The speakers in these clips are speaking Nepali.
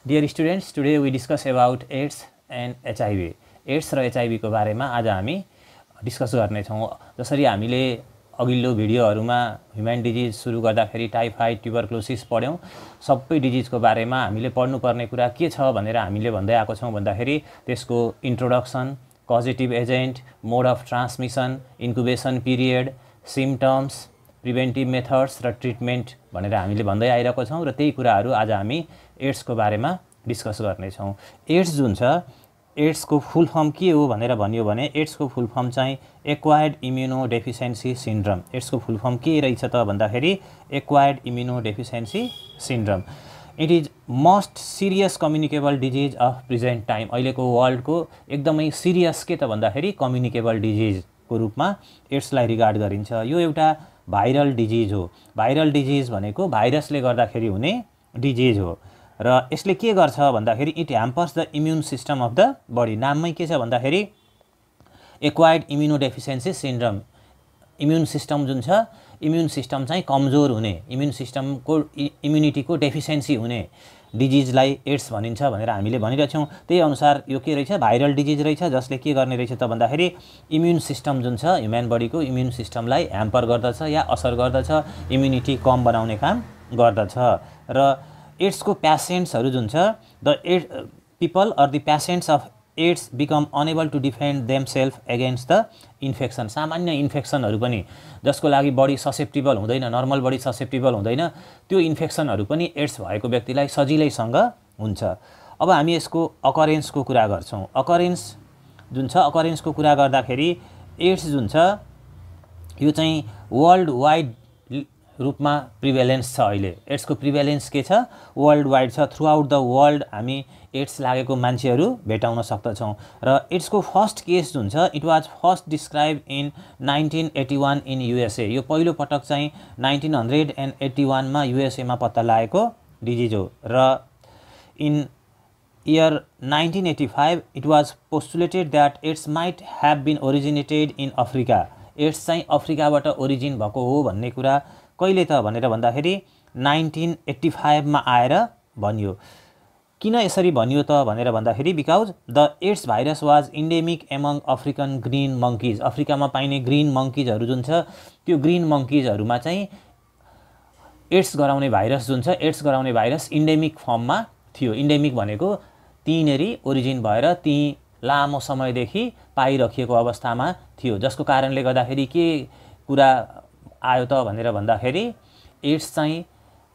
Dear students, today we discuss about AIDS and HIV. AIDS र HIV को बारेमा आज हामी डिस्कस गर्ने छौं। जसरी हामीले अघिल्लो भिडियोहरुमा ह्युमन डिजीज सुरु गर्दाखेरि टाइफाइड, ट्युबरक्लोसिस पढ्यौं। सबै डिजीजको बारेमा हामीले पढ्नुपर्ने कुरा के छ भनेर हामीले भन्दै आएको छौं भन्दाखेरि त्यसको introduction, कजेटिभ agent, mode of transmission, incubation period, symptoms, preventive methods र ट्रिटमेन्ट भनेर हामीले भन्दै आइरहेको छौं र त्यही कुराहरु आज हामी एड्स को बारेमा डिस्कस गर्ने छौं। एड्स जुन छ, एड्स को फुल फर्म के हो भनेर भनियो भने एड्स को फुल फर्म चाहिँ एक्वायर्ड इम्युनोडेफिसिएन्सी सिन्ड्रोम। एड्स को फुल फर्म के रहेछ त भन्दाखेरि acquired immunodeficiency syndrome. It is most serious communicable disease of present time. अहिलेको वर्ल्ड को एकदमै सिरियस के त भन्दाखेरि कम्युनिकेबल डिजीज को रूपमा एड्सलाई रिगार्ड गरिन्छ। यो एउटा भाइरल डिजीज हो। भाइरल डिजीज भनेको भाइरसले गर्दाखेरि हुने डिजीज हो र यसले के गर्छ भन्दाखेरि it hampers the immune system of the body. नाममै के छ भन्दाखेरि acquired immunodeficiency syndrome. Immune system जुन छ, इम्युन सिस्टम चाहिँ कमजोर हुने, इम्युन सिस्टमको इम्युनिटीको डेफिसिएन्सी हुने डिजीजलाई एड्स भनिन्छ भनेर हामीले भनिरहेछौं। त्यही अनुसार यो के रहेछ, भाइरल डिजीज रहेछ जसले के गर्ने रहेछ त भन्दाखेरि इम्युन सिस्टम जुन छ, ह्युमन बडीको इम्युन सिस्टमलाई ह्याम्पर गर्दछ या असर गर्दछ, इम्युनिटी कम बनाउने काम गर्दछ। र एड्स को पेशेन्ट्सहरु जुन छ, the people or the patients of AIDS become unable to defend themselves against the infection. सामान्य इन्फेक्सनहरु पनि जसको लागि बडी ससेप्टेबल हुँदैन, नर्मल बडी ससेप्टेबल हुँदैन, त्यो इन्फेक्सनहरु पनि एड्स भएको व्यक्तिलाई सजिलैसँग हुन्छ। अब हामी यसको अकरेन्सको कुरा गर्छौं। अकरेन्स जुन छ, अकरेन्सको कुरा गर्दाखेरि एड्स जुन छ यो चाहिँ वर्ल्ड वाइड रूपमा प्रिभेलेन्स छ। अहिले एड्सको प्रिभेलेन्स के छ, वर्ल्ड वाइड छ। थ्रु आउट द वर्ल्ड हामी एड्स लागेको मान्छेहरू भेटाउन सक्दछौं। र एड्सको फर्स्ट केस जुन छ, it was first describe in 1981 in USA. यो पहिलो पटक चाहिँ 1981 मा युएसए मा पत्ता लागेको डिजीज हो। र in year 1985 it was postulated that AIDS might have been originated in Africa. AIDS चाहिँ अफ्रिकाबाट ओरिजिन भएको हो भन्ने कुरा कहिले त भनेर भन्दाखेरि 1985 मा आएर भनियो। किन यसरी भनियो त भनेर भन्दाखेरि because the AIDS virus was endemic among African green monkeys. अफ्रिकामा पाइने ग्रीन मंकीजहरु जुन छ, त्यो ग्रीन मंकीजहरुमा चाहिँ एड्स गराउने भाइरस जुन छ, एड्स गराउने भाइरस इन्डेमिक फर्ममा थियो। इन्डेमिक भनेको तीनेरी ओरिजिन भएर ती लामो समयदेखि पाइराखिएको अवस्थामा थियो, जसको कारणले गर्दाखेरि के कुरा आयो त भनेर भन्दाखेरि एड्स चाहिँ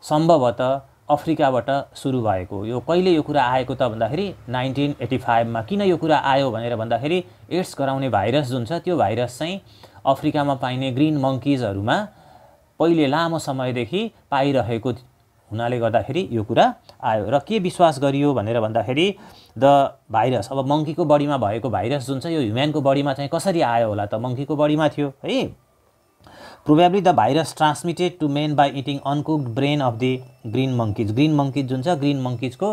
सम्भवतः अफ्रिकाबाट सुरु भएको। यो कहिले यो कुरा आएको त भन्दाखेरि 1985 मा। किन यो कुरा आयो भनेर भन्दाखेरि एड्स गराउने भाइरस जुन छ, त्यो भाइरस चाहिँ अफ्रिकामा पाइने ग्रीन मंकीजहरुमा पहिले लामो समयदेखि पाइरहेको हुनाले गर्दाखेरि यो कुरा आयो। र के विश्वास गरियो भनेर भन्दाखेरि द भाइरस, अब मंकीको बडीमा भएको भाइरस जुन छ, यो ह्युमनको बडीमा चाहिँ कसरी आयो होला त, मंकीको बडीमा थियो है। Probably the virus transmitted to man by eating uncooked brain of the green monkeys. Green monkeys जुन छ, ग्रीन मंकीजको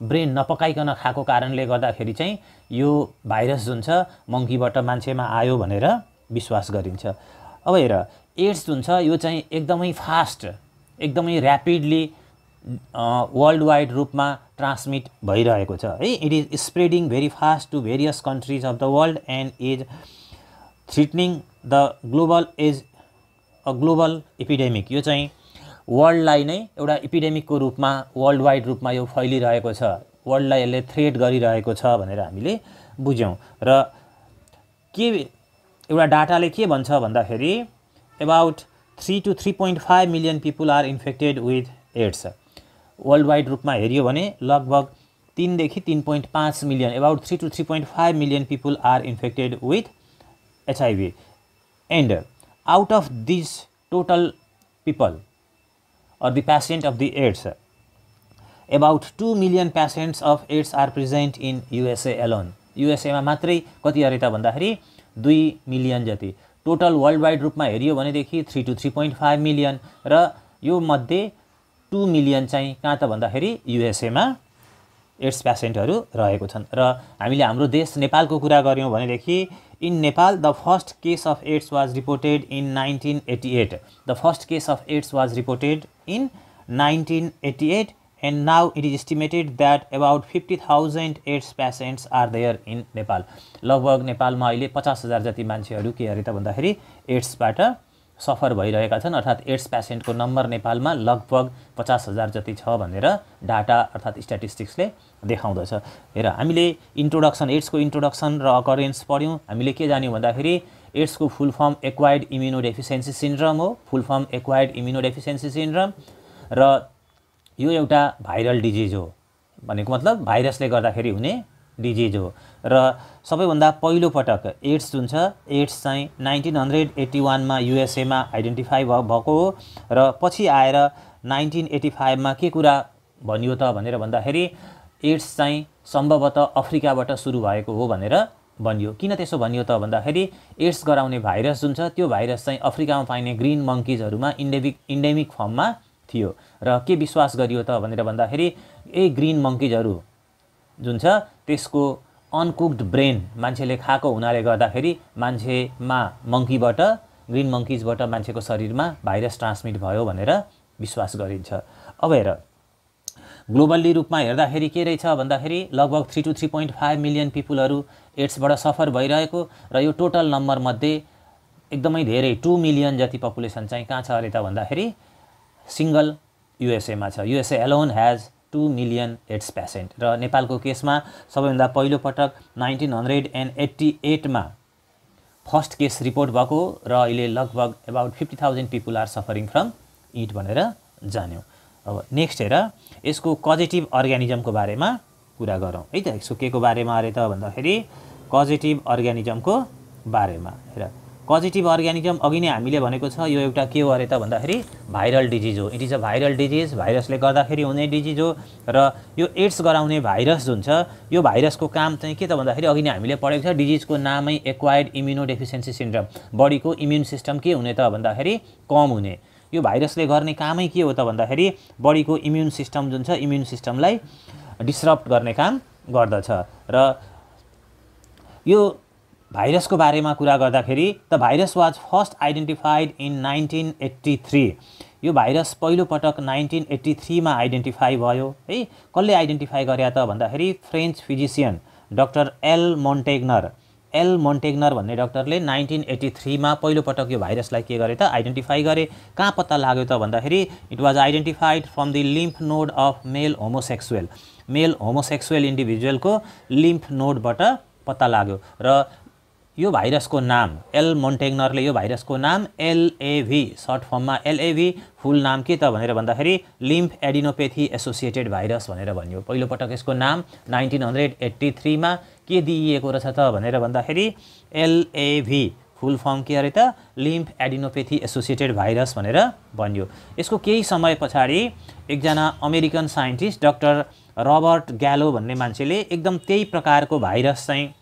ब्रेन नपकाइकन खाएको कारणले गर्दाखेरि चाहिँ यो भाइरस जुन छ मंकीबाट मान्छेमा आयो भनेर विश्वास गरिन्छ। अब हेर, एड्स जुन छ यो चाहिँ एकदमै फास्ट, एकदमै र्यापिडली वर्ल्ड वाइड रूपमा ट्रान्समिट भइरहेको छ है। It is spreading very fast to various countries of the world and is threatening the global epidemic. यो चाहिँ वर्ल्डलाई नै एउटा एपिडेमिकको रूपमा वर्ल्ड वाइड रूपमा यो फैलिरहेको छ, वर्ल्डलाई यसले थ्रेट गरिरहेको छ भनेर हामीले बुझ्यौं। र के एउटा डाटाले के भन्छ भन्दाखेरि about 3 to 3.5 million people are infected with AIDS. World wide रूपमा हेरियो भने लगभग 3 देखि 3.5 million, about 3 to 3.5 million people are infected with HIV। And out of these total people or the patient of the AIDS, about 2 million patients of AIDS are present in USA alone. USA मा मात्रै कति अरे त भन्दाखेरि 2 मिलियन जति। टोटल वर्ल्ड वाइड रूपमा हेरियो भनेदेखि 3 to 3.5 मिलियन, र यो मध्ये 2 मिलियन चाहिँ कहाँ त भन्दाखेरि USA मा एड्स पेशेन्टहरु रहेको छन्। र हामीले हाम्रो देश नेपालको कुरा गर्यौं भनेदेखि in Nepal the first case of AIDS was reported in 1988। The first case of AIDS was reported in 1988 and now it is estimated that about 50,000 AIDS patients are there in Nepal. लगभग नेपालमा अहिले 50,000 जति मान्छेहरू के अरे त भन्दाखेरि एड्सबाट सफर भइरहेका छन्, अर्थात् एड्स पेसेन्टको नम्बर नेपालमा लगभग 50,000 जति छ भनेर डाटा अर्थात् स्ट्याटिस्टिक्सले देखाउँदछ। हेर, हामीले इन्ट्रोडक्सन, एड्सको इन्ट्रोडक्सन र अकरेन्स पढ्यौँ। हामीले के जान्यौँ भन्दाखेरि एड्सको full form acquired immunodeficiency syndrome हो, full form acquired immunodeficiency syndrome, र यो एउटा भाइरल डिजिज हो, भनेको मतलब भाइरसले गर्दाखेरि हुने डिजिज हो। र सबैभन्दा पहिलो पटक एड्स जुन छ, एड्स चाहिँ 1981 मा युएसएमा आइडेन्टिफाई भएको हो, र पछि आएर 1985 मा के कुरा भनियो त भनेर भन्दाखेरि एड्स चाहिँ सम्भवतः अफ्रिकाबाट सुरु भएको हो भनेर भनियो। किन त्यसो भनियो त भन्दाखेरि एड्स गराउने भाइरस जुन छ त्यो भाइरस चाहिँ अफ्रिकामा पाइने ग्रीन मंकीजहरूमा इन्डेमिक फर्ममा थियो, र के विश्वास गरियो त भनेर भन्दाखेरि ग्रीन मंकीजहरू जुन छ त्यसको अनकुक्ड ब्रेन मान्छेले खाएको हुनाले गर्दाखेरि मान्छेमा मंकीबाट, ग्रीन मंकीजबाट मान्छेको शरीरमा भाइरस ट्रान्समिट भयो भनेर विश्वास गरिन्छ। अब हेर, ग्लोबल्ली रूपमा हेर्दाखेरि के रहेछ भन्दाखेरि लगभग 3 to 3.5 मिलियन पिपुलहरू एड्सबाट सफर भइरहेको, र यो टोटल नम्बर मध्ये एकदमै धेरै 2 मिलियन जति पपुलेसन चाहिँ कहाँ छ अरे त भन्दाखेरि सिंगल युएसएमा छ। USA alone has 2 million AIDS patient, र नेपालको केसमा सबैभन्दा पहिलो पटक 1988 मा फर्स्ट केस रिपोर्ट भएको, र अहिले लगभग about 50,000 people are suffering from it भनेर जान्यौँ। अब नेक्स्ट हेर, यसको कजेटिभ अर्ग्यानिजमको बारेमा कुरा गरौँ है त। यसको के को बारेमा अरे त भन्दाखेरि कजेटिभ अर्ग्यानिजमको बारेमा। हेर, कजेटिभ अर्ग्यानिजम अघि नै हामीले भनेको छ यो एउटा के हो अरे त भन्दाखेरि भाइरल डिजिज हो। It is a viral disease, भाइरसले गर्दाखेरि हुने डिजिज हो, र यो एड्स गराउने भाइरस जुन छ यो भाइरसको काम चाहिँ के त भन्दाखेरि अघि नै हामीले पढेको छ, डिजिजको नामै एक्वायर्ड इम्युनोडेफिसियन्सी सिन्ड्रोम, बडीको इम्युन सिस्टम के हुने त भन्दाखेरि कम हुने। यो भाइरसले गर्ने कामै के हो त भन्दाखेरि बडीको इम्युन सिस्टम जुन छ इम्युन सिस्टमलाई डिस्रप्ट गर्ने काम गर्दछ। र यो भाइरसको बारेमा कुरा गर्दाखेरि the virus was first identified in 1983। यो भाइरस पहिलो पटक 1983 मा आइडेन्टिफाई भयो है। कसले आइडेन्टिफाई गरे त भन्दाखेरि फ्रेन्च फिजिसियन डाक्टर एल मोन्टेग्नर भन्ने डाक्टरले 1983 मा पहिलो पटक यो भाइरसलाई के गरे त आइडेन्टिफाई गरे। कहाँ पत्ता लाग्यो त भन्दाखेरि it was identified from the lymph node of male homosexual इन्डिभिजुअलको लिम्फ नोडबाट पत्ता लाग्यो। र यो भाइरसको नाम एल मोन्टेग्नरले यो भाइरसको नाम एलएभी, सर्ट फर्ममा एलएभी, फुल नाम के त भनेर भन्दाखेरि लिम्फ एडिनोपेथी एसोसिएटेड भाइरस भनेर भनियो। पहिलो पटक यसको नाम 1983 मा के दिइएको रहेछ त भनेर भन्दाखेरि एलएभी, फुल फर्म के अरे त लिम्फ एडिनोपेथी एसोसिएटेड भाइरस भनेर भनियो। यसको केही समय पछाडि एकजना अमेरिकन साइन्टिस्ट डाक्टर रबर्ट ग्यालो भन्ने मान्छेले एकदम त्यही प्रकारको भाइरस चाहिँ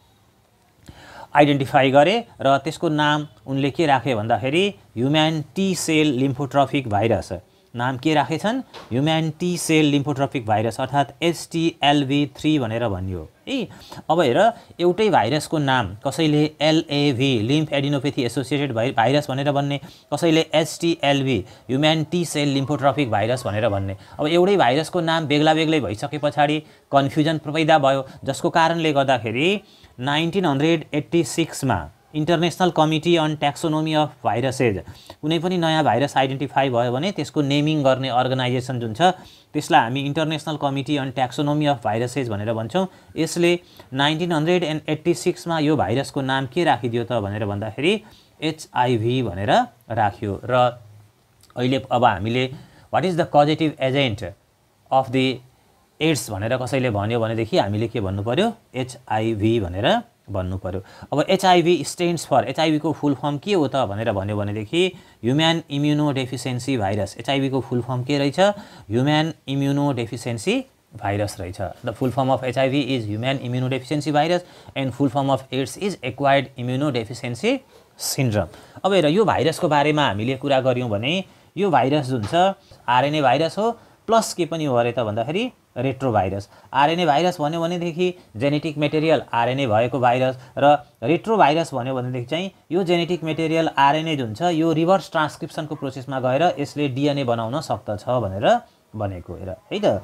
आइडेन्टिफाई गरे, र त्यसको नाम उनले के राखे भन्दाखेरि human T cell lymphotropic virus. नाम के राखेछन्? Human T cell lymphotropic virus, अर्थात् HTLV3 भनेर भनियो है। अब हेर, एउटै भाइरसको नाम कसैले LAV, lymphadenopathy associated virus भनेर भन्ने, कसैले HTLV, human T cell lymphotropic virus भनेर भन्ने। अब एउटै भाइरसको नाम बेग्ला बेग्लै भइसके पछाडि कन्फ्युजन पैदा भयो, जसको कारणले गर्दाखेरि 1986 मा इन्टरनेसनल कमिटी अन ट्याक्सोनोमी अफ भाइरसेज, कुनै पनि नयाँ भाइरस आइडेन्टिफाई भयो भने त्यसको नेमिङ गर्ने अर्गनाइजेसन जुन छ त्यसलाई हामी इन्टरनेसनल कमिटी अन ट्याक्सोनोमी अफ भाइरसेज भनेर भन्छौँ। यसले 1986 मा यो भाइरसको नाम के राखिदियो त भनेर भन्दाखेरि HIV भनेर राख्यो। र अहिले अब हामीले what is the causative agent of the AIDS भनेर कसैले भन्यो भनेदेखि हामीले के भन्नु पर्यो? HIV भनेर भन्नु पर्यो। अब HIV स्ट्यान्ड्स फर, HIV को फुल फर्म के हो त भनेर भन्यो भनेदेखि ह्युमन इम्युनोडेफिसियन्सी भाइरस। HIV को फुल फर्म के रहेछ? ह्युमन इम्युनोडेफिसियन्सी भाइरस रहेछ। The full form of HIV is human immunodeficiency virus and full form of AIDS is acquired immunodeficiency syndrome. अब हेर, यो भाइरसको बारेमा हामीले कुरा गऱ्यौँ भने यो भाइरस जुन छ RNA भाइरस हो, प्लस के पनि हो अरे त भन्दाखेरि रेट्रो भाइरस। RNA भाइरस भन्यो भनेदेखि जेनेटिक मेटेरियल RNA भएको भाइरस, र रेट्रो भाइरस भन्यो भनेदेखि चाहिँ यो जेनेटिक मेटेरियल RNA जुन छ यो रिभर्स ट्रान्सक्रिप्सनको प्रोसेसमा गएर यसले DNA बनाउन सक्दछ भनेर भनेको हेर है त।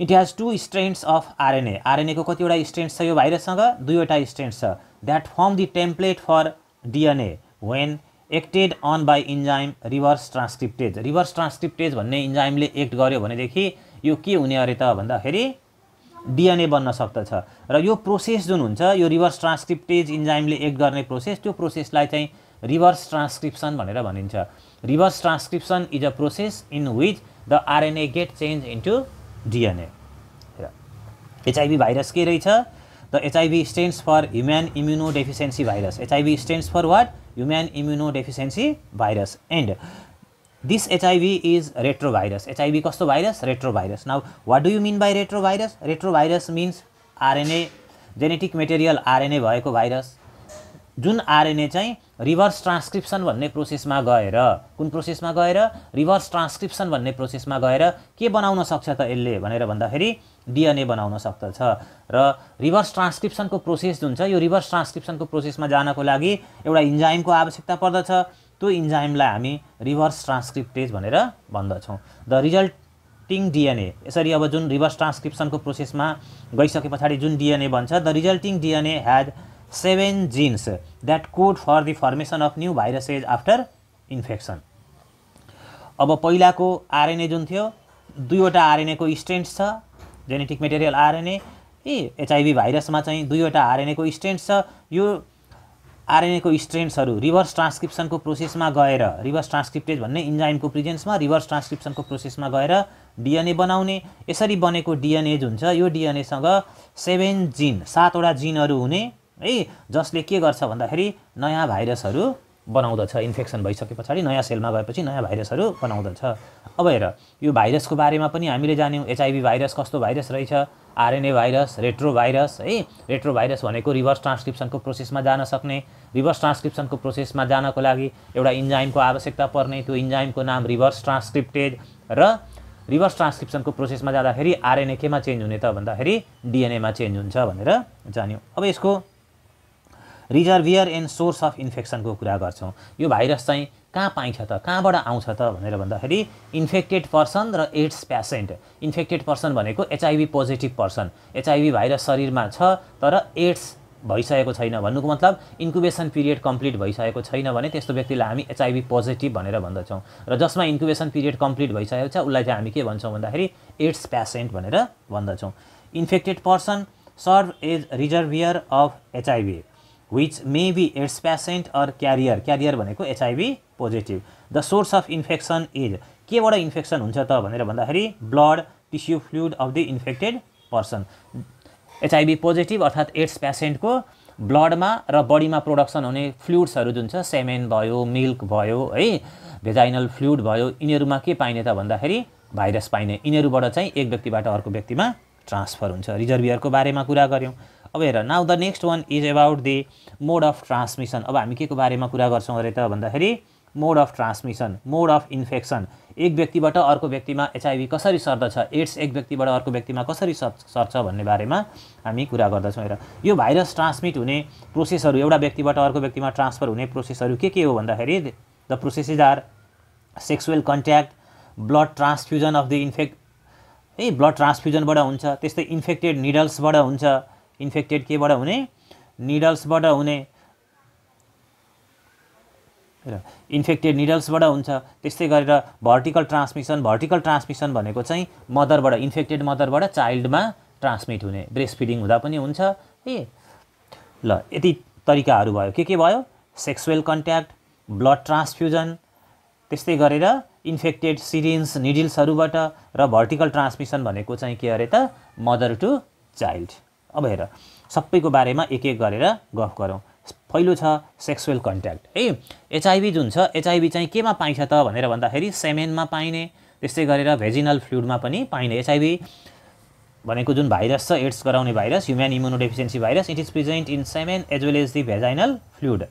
It has 2 strands of RNA. RNA को कतिवटा स्ट्रेन्ड्स छ यो भाइरससँग? 2वटा स्ट्रेन्ड्स छ। That form the template for DNA when acted on by enzyme reverse transcriptase. Reverse transcriptase भन्ने इन्जाइमले एक्ट गर्यो भनेदेखि यो के हुने अरे त भन्दाखेरि डीएनए बन्न सक्दछ। र यो प्रोसेस जुन हुन्छ यो रिभर्स ट्रान्सक्रिप्टेज इन्जाइमले एक्ट गर्ने प्रोसेस, त्यो प्रोसेसलाई चाहिँ रिभर्स ट्रान्सक्रिप्सन भनेर भनिन्छ। Reverse transcription is a process in which the RNA get change into DNA. HIV virus के रहेछ? The HIV stands for human immunodeficiency virus. HIV stands for what? Human immunodeficiency virus. And this HIV is retrovirus. HIV कस्तो virus? Retrovirus. Now what do you mean by retrovirus? Retrovirus means RNA genetic material RNA भएको भाइरस, जुन आरएनए चाहिँ रिभर्स ट्रान्सक्रिप्सन भन्ने प्रोसेसमा गएर, कुन प्रोसेसमा गएर? रिभर्स ट्रान्सक्रिप्सन भन्ने प्रोसेसमा गएर के बनाउन सक्छ त यसले भनेर भन्दाखेरि डीएनए बनाउन सक्दछ। र रिभर्स ट्रान्सक्रिप्सनको प्रोसेस जुन छ यो रिभर्स ट्रान्सक्रिप्सनको प्रोसेसमा जानको लागि एउटा इन्जाइमको आवश्यकता पर्दछ। त्यो इन्जाइमलाई हामी रिभर्स ट्रान्सक्रिप्टेज भनेर भन्दछौँ। द रिजल्टिङ डीएनए, यसरी अब जुन रिभर्स ट्रान्सक्रिप्सनको प्रोसेसमा गइसके पछाडि जुन डीएनए बन्छ, the resulting DNA had 7 genes that code for the formation of new viruses after infection। अब पहिलाको आरएनए जुन थियो 2वटा आरएनए को स्ट्रेन्ड्स छ, जेनेटिक मेटेरियल आरएनए। एचआईभी भाइरसमा चाहिँ 2वटा आरएनए को स्ट्रेन्ड्स छ। यो आरएनए को स्ट्रेन्ड्सहरू रिभर्स ट्रान्सक्रिप्सनको प्रोसेसमा गएर, रिभर्स ट्रान्सक्रिप्टेज भन्ने इन्जाइमको प्रेजेन्समा रिभर्स ट्रान्सक्रिप्सनको प्रोसेसमा गएर डीएनए बनाउने। यसरी बनेको डीएनए जुन छ यो डीएनएसँग 7 जीन, 7वटा जिनहरू हुने है, जसले के गर्छ भन्दाखेरि नयाँ भाइरसहरू बनाउँदछ। इन्फेक्सन भइसके पछाडि नयाँ सेलमा गएपछि नयाँ भाइरसहरू बनाउँदछ। अब हेर यो भाइरसको बारेमा पनि हामीले जान्यौँ। एचआईभी भाइरस कस्तो भाइरस रहेछ? आरएनए भाइरस, रेट्रोभाइरस है। रेट्रोभाइरस भनेको रिभर्स ट्रान्सक्रिप्सनको प्रोसेसमा जान सक्ने। रिभर्स ट्रान्सक्रिप्सनको प्रोसेसमा जानको लागि एउटा इन्जाइमको आवश्यकता पर्ने, त्यो इन्जाइमको नाम रिभर्स ट्रान्सक्रिप्टेज। र रिभर्स ट्रान्सक्रिप्सनको प्रोसेसमा जाँदाखेरि आरएनए केमा चेन्ज हुने त भन्दाखेरि डीएनएमा चेन्ज हुन्छ भनेर जान्यौँ। अब यसको रिजर्भियर एन्ड सोर्स अफ इन्फेक्सनको कुरा गर्छौँ। यो भाइरस चाहिँ कहाँ पाइन्छ त, कहाँबाट आउँछ त भनेर भन्दाखेरि इन्फेक्टेड पर्सन र एड्स पेसेन्ट। इन्फेक्टेड पर्सन भनेको HIV positive person, HIV virus शरीरमा छ तर एड्स भइसकेको छैन, भन्नुको मतलब इन्क्युबेसन पिरियड कम्प्लिट भइसकेको छैन भने त्यस्तो व्यक्तिलाई हामी एचआईभी पोजिटिभ भनेर भन्दछौँ। र जसमा इन्क्युबेसन पिरियड कम्प्लिट भइसकेको छ उसलाई चाहिँ हामी के भन्छौँ भन्दाखेरि एड्स पेसेन्ट भनेर भन्दछौँ। Infected person serve as reservoir of HIV which may be AIDS patient or carrier। Carrier भनेको HIV positive. The source of infection is, केबाट इन्फेक्सन हुन्छ त भनेर भन्दाखेरि blood tissue fluid of the infected person. HIV positive अर्थात् एड्स पेसेन्टको ब्लडमा र बडीमा प्रोडक्सन हुने फ्लुइड्सहरू जुन छ, सेमेन भयो, मिल्क भयो है, भेजाइनल फ्लुइड भयो, यिनीहरूमा के पाइने त भन्दाखेरि भाइरस पाइने। यिनीहरूबाट चाहिँ एक व्यक्तिबाट अर्को व्यक्तिमा ट्रान्सफर हुन्छ। रिजर्भियरको बारेमा कुरा गऱ्यौँ। अब हेर, now the next one is about the mode of transmission. अब हामी के को बारेमा कुरा गर्छौँ अरे त भन्दाखेरि mode of transmission, mode of infection. एक व्यक्तिबाट अर्को व्यक्तिमा एचआईभी कसरी सर्दछ, एड्स एक व्यक्तिबाट अर्को व्यक्तिमा कसरी सर्छ भन्ने बारेमा हामी कुरा गर्दछौँ। हेर, यो भाइरस ट्रान्समिट हुने प्रोसेसहरू, एउटा व्यक्तिबाट अर्को व्यक्तिमा ट्रान्सफर हुने प्रोसेसहरू के हो भन्दाखेरि the processes are sexual contact, blood transfusion of the blood ट्रान्सफ्युजनबाट हुन्छ। त्यस्तै इन्फेक्टेड निडल्सबाट हुन्छ। इन्फेक्टेड केबाट हुने? निडल्सबाट हुने। इन्फेक्टेड निडल्सबाट हुन्छ। त्यस्तै गरेर भर्टिकल ट्रान्समिसन, भर्टिकल ट्रान्समिसन भनेको चाहिँ मदरबाट, इन्फेक्टेड मदरबाट चाइल्डमा ट्रान्समिट हुने, ब्रेस्ट फिडिङ हुँदा पनि हुन्छ। ल यति तरिकाहरू भयो। के भयो? सेक्सुअल कन्ट्याक्ट, ब्लड ट्रान्सफ्युजन, त्यस्तै गरेर इन्फेक्टेड सिरिन्ज निडल्सहरूबाट, र भर्टिकल ट्रान्समिसन भनेको चाहिँ के अरे त मदर टु चाइल्ड। अब हेर, सबैको बारेमा एक एक गरेर गफ गरौँ। पहिलो छ सेक्सुअल कन्ट्याक्ट है। एचआईभी जुन छ, एचआईभी चाहिँ केमा पाइन्छ त भनेर भन्दाखेरि सेमेनमा पाइने, त्यस्तै गरेर भेजिनल फ्लुइडमा पनि पाइने। एचआईभी भनेको जुन भाइरस छ, एड्स गराउने virus, human immunodeficiency virus, it is present in semen as well as the vaginal fluid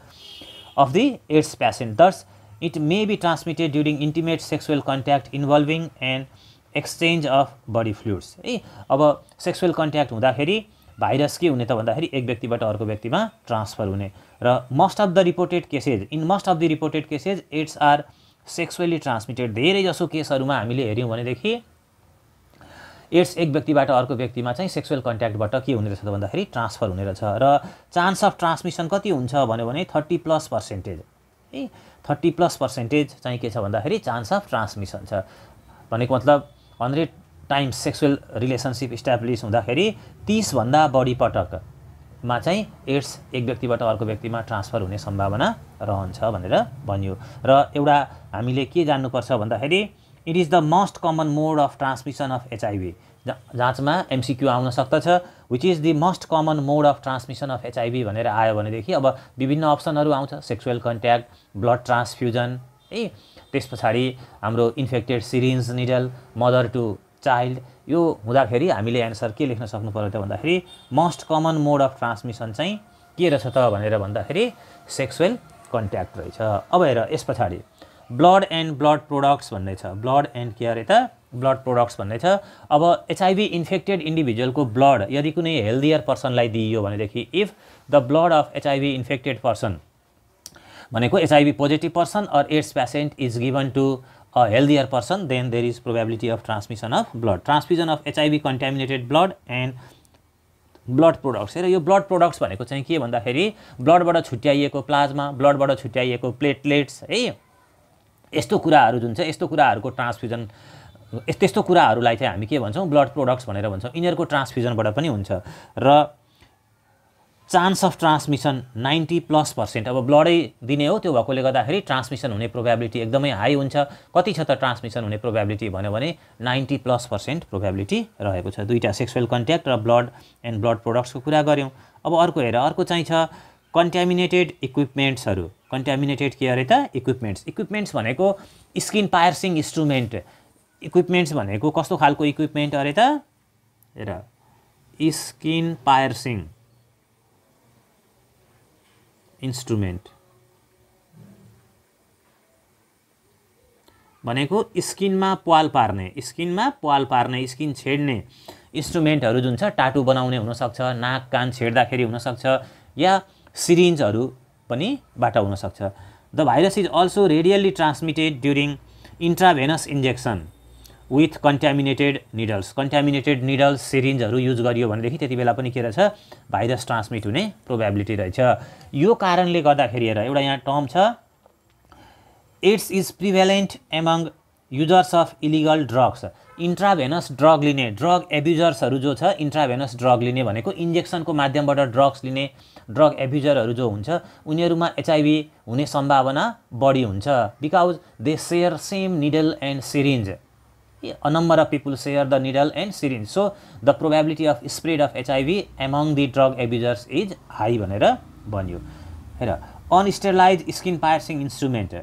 of the AIDS patient. Thus it may be transmitted during intimate sexual contact involving and exchange of body fluids है। अब सेक्सुअल कन्ट्याक्ट हुँदाखेरि भाइरस के हुने त भन्दाखेरि एक व्यक्तिबाट अर्को व्यक्तिमा ट्रान्सफर हुने। र most of the reported cases, in most of the reported cases AIDS are sexually transmitted. धेरै जसो केसहरूमा हामीले हेऱ्यौँ भनेदेखि एड्स एक व्यक्तिबाट अर्को व्यक्तिमा चाहिँ सेक्सुअल कन्ट्याक्टबाट के हुने रहेछ त भन्दाखेरि ट्रान्सफर हुने रहेछ र चान्स अफ ट्रान्समिसन कति हुन्छ भन्यो भने 30+% है 30+% चाहिँ के छ भन्दाखेरि चान्स अफ ट्रान्समिसन छ भनेको मतलब 100 टाइम्स सेक्सुअल रिलेसनसिप इस्टाब्लिस हुँदाखेरि 30 भन्दा बढी पटकमा चाहिँ एड्स एक व्यक्तिबाट अर्को व्यक्तिमा ट्रान्सफर हुने सम्भावना रहन्छ भनेर भनियो र एउटा हामीले के जान्नुपर्छ भन्दाखेरि it is the most common mode of transmission of HIV जाँचमा एमसीक्यू आउन सक्दछ which is the most common mode of transmission of HIV भनेर आयो भनेदेखि अब विभिन्न अप्सनहरू आउँछ सेक्सुअल कन्ट्याक्ट ब्लड ट्रान्सफ्युजन है त्यस पछाडि हाम्रो infected syringe needle mother to child यो हुँदाखेरि हामीले एन्सर के लेख्न सक्नु पर्यो त भन्दाखेरि most common mode of transmission चाहिँ के रहेछ त भनेर भन्दाखेरि सेक्सुअल कन्ट्याक्ट रहेछ अब हेर यस पछाडि ब्लड एन्ड ब्लड प्रोडक्ट्स भन्ने छ ब्लड एन्ड के अरे त ब्लड प्रोडक्ट्स भन्ने छ अब एचआईभी इन्फेक्टेड इन्डिभिजुअलको ब्लड यदि कुनै हेल्दियर पर्सनलाई दिइयो भनेदेखि if the blood of HIV infected person भनेको HIV positive person or AIDS patient is given to a healthier person then there is probability of transmission of blood transfusion of HIV contaminated blood and blood products र यो blood products भनेको चाहिँ के भन्दाखेरि ब्लडबाट छुट्याइएको प्लाज्मा ब्लडबाट छुट्याइएको प्लेटलेट्स है यस्तो कुराहरू जुन छ यस्तो कुराहरूको ट्रान्सफ्युजन त्यस्तो कुराहरूलाई चाहिँ हामी के भन्छौँ ब्लड प्रोडक्ट्स भनेर भन्छौँ यिनीहरूको ट्रान्सफ्युजनबाट पनि हुन्छ र चान्स अफ ट्रान्समिसन 90+% अब ब्लडै दिने हो त्यो भएकोले गर्दाखेरि ट्रान्समिसन हुने प्रोबेबिलिटी एकदमै हाई हुन्छ कति छ त ट्रान्समिसन हुने प्रोबेबिलिटी भन्यो भने 90+% प्रोबेबिलिटी रहेको छ दुईटा सेक्सुअल कन्ट्याक्ट र ब्लड एन्ड ब्लड प्रोडक्ट्सको कुरा गऱ्यौँ अब अर्को हेर अर्को चाहिँ छ कन्ट्यामिनेटेड इक्विपमेन्ट्सहरू कन्ट्यामिनेटेड के अरे त इक्विपमेन्ट्स भनेको स्किन पायर्सिङ इन्स्ट्रुमेन्ट इक्विपमेन्ट्स भनेको कस्तो खालको इक्विपमेन्ट अरे त हेर स्किन पायर्सिङ इन्स्ट्रुमेन्ट भनेको स्किनमा प्वाल पार्ने स्किन छेड्ने इन्स्ट्रुमेन्टहरू जुन छ टाटु बनाउने हुनसक्छ नाक कान छेड्दाखेरि हुनसक्छ या सिरिन्जहरू पनि बाट हुनसक्छ the virus is also readily transmitted during intravenous injection with contaminated needles सिरिन्जहरू युज गरियो भनेदेखि त्यति बेला पनि के रहेछ भाइरस ट्रान्समिट हुने प्रोबेबिलिटी रहेछ यो कारणले गर्दाखेरि हेर एउटा यहाँ टर्म छ AIDS is prevalent among users of illegal drugs intravenous drug लिने ड्रग एब्युजर्सहरू जो छ इन्ट्राभेनस ड्रग लिने भनेको इन्जेक्सनको माध्यमबाट ड्रग्स लिने ड्रग एब्युजरहरू जो हुन्छ उनीहरूमा एचआईभी हुने सम्भावना बढी हुन्छ because they share same needle and syringe a number of people share the needle and syringe so the probability of spread of HIV among the drug abusers is high भनेर भन्यो हेर अनस्टेरिलाइज स्किन पायर्सिङ इन्स्ट्रुमेन्ट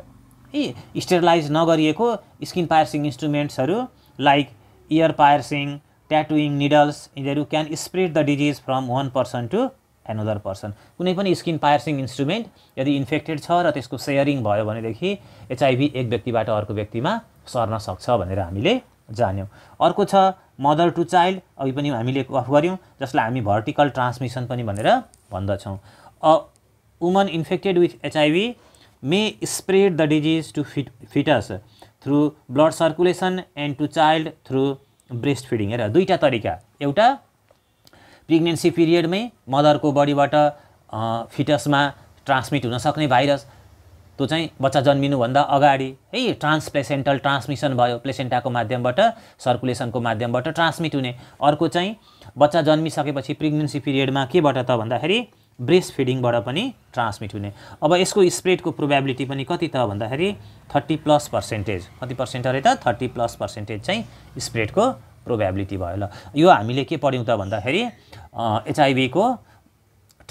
स्टेरिलाइज नगरिएको स्किन पायर्सिङ इन्स्ट्रुमेन्ट्सहरू लाइक इयर पायर्सिङ ट्याटुइङ निडल्स यिनीहरू can spread the disease from one person to another person कुनै पनि स्किन पायर्सिङ इन्स्ट्रुमेन्ट यदि इन्फेक्टेड छ र त्यसको सेयरिङ भयो भनेदेखि एचआईभी एक व्यक्तिबाट अर्को व्यक्तिमा सर्न सक्छ भनेर हामीले जान्यौँ अर्को छ मदर टु चाइल्ड अघि पनि हामीले गफ गऱ्यौँ जसलाई हामी भर्टिकल ट्रान्समिसन पनि भनेर भन्दछौँ a woman infected with HIV may spread the disease to foetus through blood circulation and to child through breast feeding हेर दुईटा तरिका एउटा प्रेग्नेन्सी पिरियडमै मदरको बडीबाट फिटसमा ट्रान्समिट हुन सक्ने भाइरस त्यो चाहिँ बच्चा जन्मिनुभन्दा अगाडि है ट्रान्सप्लेसेन्टल ट्रान्समिसन भयो प्लेसेन्टाको माध्यमबाट सर्कुलेसनको माध्यमबाट ट्रान्समिट हुने अर्को चाहिँ बच्चा जन्मिसकेपछि प्रेग्नेन्सी पिरियडमा केबाट त भन्दाखेरि ब्रेस्ट फिडिङबाट पनि ट्रान्समिट हुने अब यसको स्प्रेडको प्रोबेबिलिटी पनि कति त भन्दाखेरि 30+% कति पर्सेन्ट अरे त 30+% चाहिँ स्प्रेडको प्रोबेबिलिटी भयो ल यो हामीले के पढ्यौँ त भन्दाखेरि एचआईभीको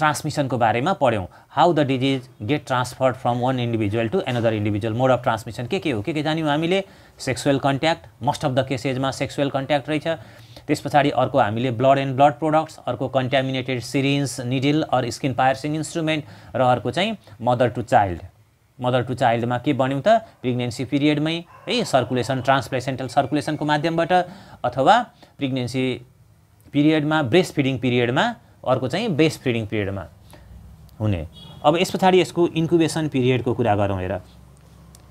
ट्रान्समिसनको बारेमा पढ्यौँ how the disease get transferred from one individual to another individual mode of transmission के हो के जान्यौँ हामीले sexual contact most of the केसेसमा सेक्सुअल कन्ट्याक्ट रहेछ त्यस पछाडि अर्को हामीले ब्लड एन्ड ब्लड प्रोडक्ट्स अर्को contaminated syringe needle or skin piercing instrument र अर्को चाहिँ मदर टु चाइल्डमा के बन्यौँ त प्रेग्नेन्सी पिरियडमै है सर्कुलेसन ट्रान्सप्लेसेन्टल सर्कुलेसनको माध्यमबाट अथवा प्रेग्नेन्सी पिरियडमा ब्रेस्ट फिडिङ पिरियडमा अर्को चाहिँ ब्रेस्ट फिडिङ पिरियडमा हुने अब यस पछाडि यसको इन्क्युबेसन पिरियडको कुरा गरौँ हेर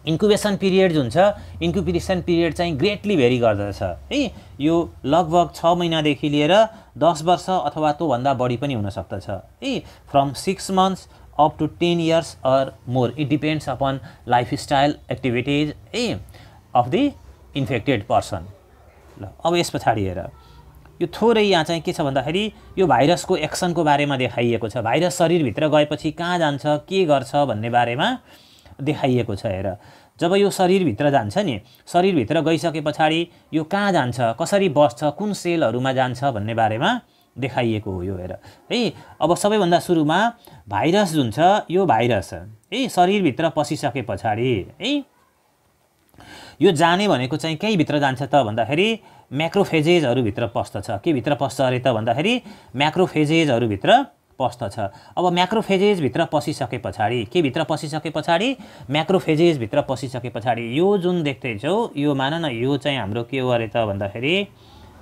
इन्क्युबेसन पिरियड जुन छ, इन्क्युबेसन पिरियड चाहिँ ग्रेटली भेरी गर्दछ है। यो लगभग 6 महिनादेखि लिएर 10 वर्ष अथवा त्योभन्दा बढी पनि हुन सक्दछ है। From 6 months up to 10 years or more, it depends upon lifestyle activities है अफ द इन्फेक्टेड पर्सन। ल अब यस पछाडि हेर, यो थोरै यहाँ चाहिँ के छ भन्दाखेरि यो भाइरसको एक्सनको बारेमा देखाइएको छ। भाइरस शरीरभित्र गएपछि कहाँ जान्छ, के गर्छ भन्ने बारेमा देखाइएको छ। हेर, जब यो शरीरभित्र जान्छ नि, शरीरभित्र गइसके पछाडि यो कहाँ जान्छ, कसरी बस्छ, कुन सेलहरूमा जान्छ भन्ने बारेमा देखाइएको हो यो। हेर है, अब सबैभन्दा सुरुमा भाइरस जुन छ, यो भाइरस है शरीरभित्र पसिसके पछाडि है यो जाने भनेको चाहिँ कहीँ भित्र जान्छ त भन्दाखेरि म्याक्रोफेजेजहरूभित्र पस्दछ। के भित्र पस्छ अरे त भन्दाखेरि म्याक्रोफेजेजहरूभित्र पस्दछ। अब म्याक्रोफेजेजभित्र पसिसके पछाडि, के भित्र पसिसके पछाडि, म्याक्रोफेजेजभित्र पसिसके पछाडि यो जुन देख्दैछौ, यो मान न यो चाहिँ हाम्रो के हो अरे त भन्दाखेरि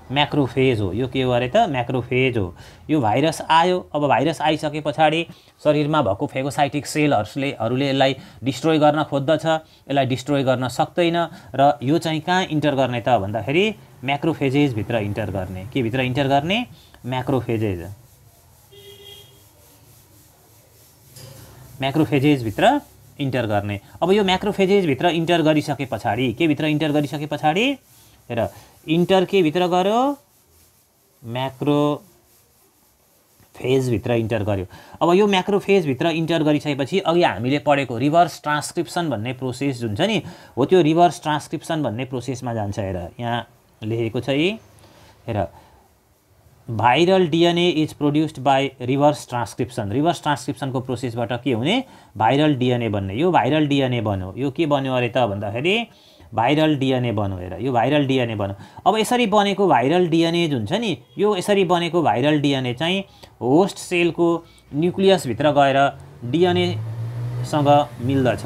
म्याक्रोफेज हो। यो के हो अरे त म्याक्रोफेज हो। यो भाइरस आयो, अब भाइरस आइसके पछाडि शरीरमा भएको फेगोसाइटिक सेलहरूले यसलाई डिस्ट्रोय गर्न खोज्दछ, यसलाई डिस्ट्रोय गर्न सक्दैन र यो चाहिँ कहाँ इन्टर गर्ने त भन्दाखेरि म्याक्रोफेजेजभित्र इन्टर गर्ने। के भित्र इन्टर गर्ने? म्याक्रोफेजेज। म्याक्रोफेजेजभित्र इन्टर गर्ने। अब यो म्याक्रोफेजेजभित्र इन्टर गरिसके पछाडि, के भित्र इन्टर गरिसके पछाडि हेर, इन्टर के भित्र गर्यो? म्याक्रोफेजभित्र इन्टर गर्यो। अब यो म्याक्रोफेजभित्र इन्टर गरिसकेपछि अघि हामीले पढेको रिभर्स ट्रान्सक्रिप्सन भन्ने प्रोसेस जुन छ नि, हो त्यो रिभर्स ट्रान्सक्रिप्सन भन्ने प्रोसेसमा जान्छ। हेर यहाँ लेखेको छ यी, हेर viral DNA is produced by reverse transcription. Reverse ट्रान्सक्रिप्सनको प्रोसेसबाट के हुने? भाइरल डिएनए बन्ने। यो भाइरल डिएनए बन्यो। यो के बन्यो अरे त भन्दाखेरि भाइरल डिएनए बन्यो। हेर यो भाइरल डिएनए बन्यो। अब यसरी बनेको भाइरल डिएनए जुन छ नि, यो यसरी बनेको भाइरल डिएनए चाहिँ होस्ट सेलको न्युक्लियसभित्र गएर डिएनएसँग मिल्दछ।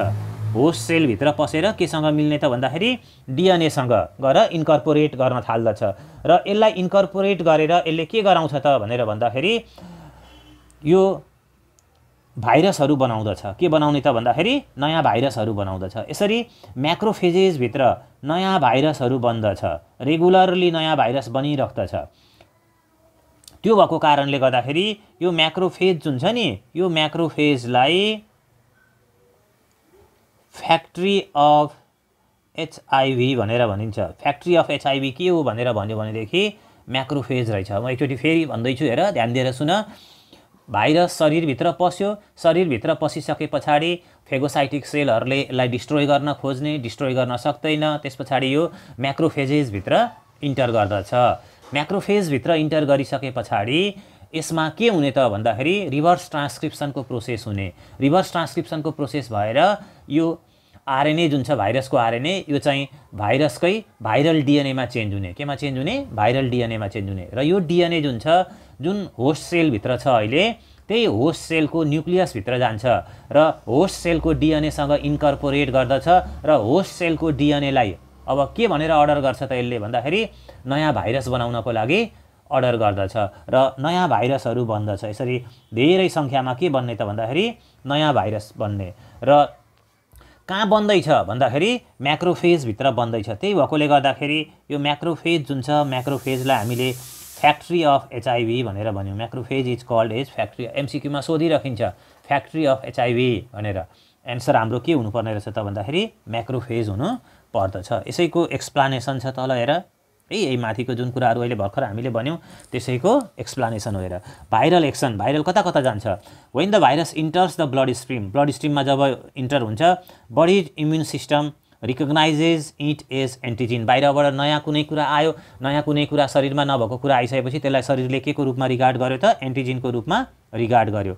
होस्ट सेलभित्र पसेर केसँग मिल्ने त भन्दाखेरि डिएनएसँग गएर इन्कर्पोरेट गर्न थाल्दछ र यसलाई इन्कर्पोरेट गरेर यसले के गराउँछ त भनेर भन्दाखेरि यो भाइरसहरू बनाउँदछ। के बनाउने त भन्दाखेरि नयाँ भाइरसहरू बनाउँदछ। यसरी म्याक्रोफेजेजभित्र नयाँ भाइरसहरू बन्दछ, रेगुलरली नयाँ भाइरस बनिराख्दछ। त्यो भएको कारणले गर्दाखेरि यो म्याक्रोफेज जुन छ नि, यो म्याक्रोफेजलाई फ्याक्ट्री अफ एचआइभी भनेर भनिन्छ। फ्याक्ट्री अफ एचआइभी के हो भनेर भन्यो भनेदेखि म्याक्रोफेज रहेछ। म एकचोटि फेरि भन्दैछु, हेर ध्यान दिएर सुन। भाइरस शरीरभित्र पस्यो, शरीरभित्र पसिसके पछाडि फेगोसाइटिक सेलहरूले यसलाई डिस्ट्रोय गर्न खोज्ने, डिस्ट्रोय गर्न सक्दैन। त्यस पछाडि यो म्याक्रोफेजेजभित्र इन्टर गर्दछ। म्याक्रोफेजभित्र इन्टर गरिसके पछाडि यसमा के हुने त भन्दाखेरि रिभर्स ट्रान्सक्रिप्सनको प्रोसेस हुने। रिभर्स ट्रान्सक्रिप्सनको प्रोसेस भएर यो आरएनए जुन छ भाइरसको आरएनए, यो चाहिँ भाइरसकै भाइरल डिएनएमा चेन्ज हुने। केमा चेन्ज हुने? भाइरल डिएनएमा चेन्ज हुने। र यो डिएनए जुन छ, जुन होस्ट सेलभित्र छ अहिले, त्यही होस्ट सेलको न्युक्लियसभित्र जान्छ र होस्ट सेलको डिएनएसँग इन्कर्पोरेट गर्दछ र होस्ट सेलको डिएनएलाई अब के भनेर अर्डर गर्छ त यसले भन्दाखेरि नयाँ भाइरस बनाउनको लागि अर्डर गर्दछ र नयाँ भाइरसहरू बन्दछ। यसरी धेरै सङ्ख्यामा के बन्ने त भन्दाखेरि नयाँ भाइरस बन्ने। र कहाँ बन्दैछ भन्दाखेरि म्याक्रोफेजभित्र बन्दैछ। त्यही भएकोले गर्दाखेरि यो म्याक्रोफेज जुन छ, म्याक्रोफेजलाई हामीले फ्याक्ट्री अफ एचआइभी भनेर भन्यौँ। Macrophage is called as factory. एमसिक्यूमा सोधिराखिन्छ फ्याक्ट्री अफ एचआइभी भनेर। एन्सर हाम्रो के हुनुपर्ने रहेछ त भन्दाखेरि म्याक्रोफेज हुनु पर्दछ। यसैको एक्सप्लानेसन छ तल हेर, यही माथिको जुन कुराहरू अहिले भर्खर हामीले भन्यौँ त्यसैको एक्सप्लानेसन हो। हेर भाइरल एक्सन, भाइरल कता कता जान्छ? When the virus enters the blood stream, blood स्ट्रिममा जब इन्टर हुन्छ, body immune system recognizes it as antigen. बाहिरबाट नयाँ कुनै कुरा आयो, नयाँ कुनै कुरा शरीरमा नभएको कुरा आइसकेपछि त्यसलाई शरीरले के को रूपमा रिगार्ड गर्यो त? एन्टिजिनको रूपमा रिगार्ड गर्यो।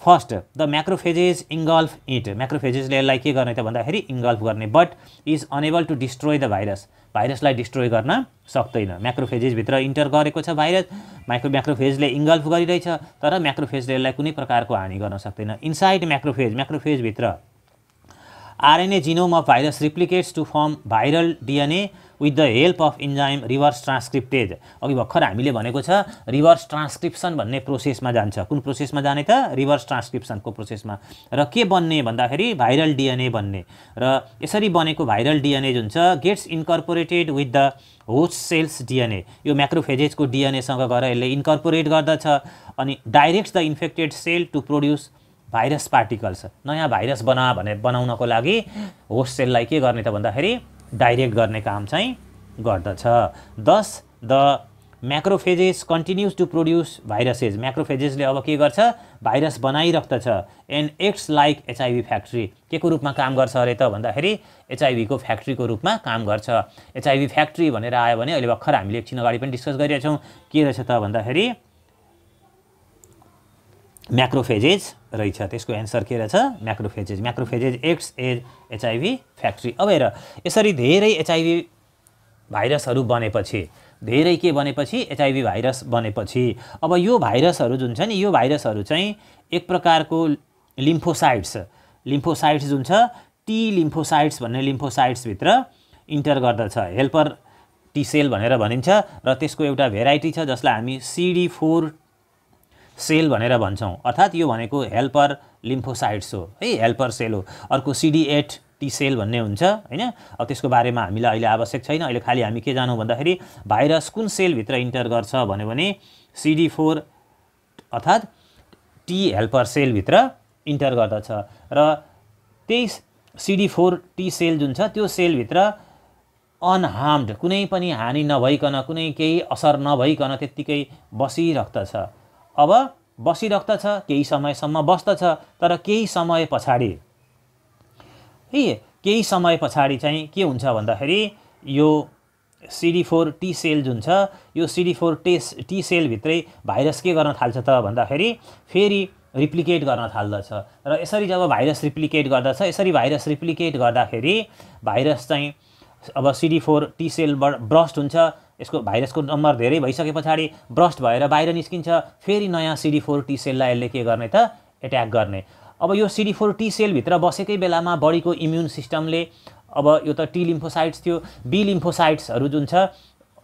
First the macrophages engulf it. म्याक्रोफेजेजले यसलाई के गर्ने त भन्दाखेरि इङ्गल्फ गर्ने, but is unable to destroy the virus. भाइरसलाई डिस्ट्रोय गर्न सक्दैन। म्याक्रोफेजेजभित्र इन्टर गरेको छ भाइरस, म्याक्रोफेजले इङ्गल्फ गरिरहेछ, तर म्याक्रोफेजले यसलाई कुनै प्रकारको हानि गर्न सक्दैन। इनसाइड म्याक्रोफेज, म्याक्रोफेजभित्र RNA genome of virus replicates to form viral DNA with the help of enzyme reverse transcriptase. अघि भर्खर हामीले भनेको छ रिभर्स ट्रान्सक्रिप्सन भन्ने प्रोसेसमा जान्छ। कुन प्रोसेसमा जाने त? रिभर्स ट्रान्सक्रिप्सनको प्रोसेसमा। र के बन्ने भन्दाखेरि भाइरल DNA बन्ने। र यसरी बनेको भाइरल DNA जुन छ gets incorporated with the host cells DNA। यो म्याक्रोफेजेजको DNA सँग गएर यसले इन्कर्पोरेट गर्दछ अनि directs the infected cell to produce virus particles. नयाँ भाइरस बनाउनको लागि होस्ट सेललाई के गर्ने त भन्दाखेरि डाइरेक्ट गर्ने काम चाहिँ गर्दछ। Thus the macrophages continues to produce viruses. म्याक्रोफेजेसले अब के गर्छ? भाइरस बनाइराख्दछ। And acts like HIV factory. के को रूपमा काम गर्छ अरे त भन्दाखेरि HIV को फ्याक्ट्रीको रूपमा काम गर्छ। HIV फ्याक्ट्री भनेर आयो भने अहिले भर्खर हामीले एकछिन अगाडि पनि डिस्कस गरिरहेछौँ के रहेछ त भन्दाखेरि म्याक्रोफेजेज रहेछ। त्यसको एन्सर के रहेछ? म्याक्रोफेजेज। म्याक्रोफेजेज एक्ट्स एज HIV फ्याक्ट्री। अब हेर यसरी धेरै HIV भाइरसहरू बनेपछि धेरै के बनेपछि HIV भाइरस बनेपछि अब यो भाइरसहरू जुन छ नि यो भाइरसहरू चाहिँ एक प्रकारको लिम्फोसाइट्स जुन छ टी लिम्फोसाइट्स भन्ने लिम्फोसाइट्सभित्र इन्टर गर्दछ। हेल्पर टी सेल भनेर भनिन्छ र त्यसको एउटा भेराइटी छ जसलाई हामी CD4 सेल भनेर भन्छौँ। अर्थात् यो भनेको हेल्पर लिम्फोसाइट्स हो है, हेल्पर सेल हो। अर्को CD8 टी सेल भन्ने हुन्छ हैन। अब त्यसको बारेमा हामीलाई अहिले आवश्यक छैन। अहिले खाली हामी के जानौँ भन्दाखेरि भाइरस कुन सेलभित्र इन्टर गर्छ भन्यो भने CD4 अर्थात् टी हेल्पर सेलभित्र इन्टर गर्दछ र त्यही CD4 टी सेल जुन छ त्यो सेलभित्र अनहार्म्ड कुनै पनि हानि नभइकन कुनै केही असर नभइकन त्यत्तिकै बसिराख्दछ। अब बसिराख्दछ केही समयसम्म बस्दछ तर केही समय पछाडि चाहिँ के हुन्छ भन्दाखेरि यो CD4 टी सेल जुन छ यो CD4 टी सेलभित्रै भाइरस के गर्न थाल्छ त भन्दाखेरि फेरि रिप्लिकेट गर्न थाल्दछ र यसरी जब भाइरस रिप्लिकेट गर्दछ यसरी भाइरस रिप्लिकेट गर्दाखेरि भाइरस चाहिँ अब CD4 टी सेलबाट ब्रस्ट हुन्छ। यसको भाइरसको नम्बर धेरै भइसके पछाडि ब्रस्ट भएर बाहिर निस्किन्छ। फेरि नयाँ CD4 टी सेललाई यसले के गर्ने त एट्याक गर्ने। अब यो CD4 टी सेलभित्र बसेकै बेलामा बडीको इम्युन सिस्टमले अब यो त टी लिम्फोसाइट्स थियो बी लिम्फोसाइट्सहरू जुन छ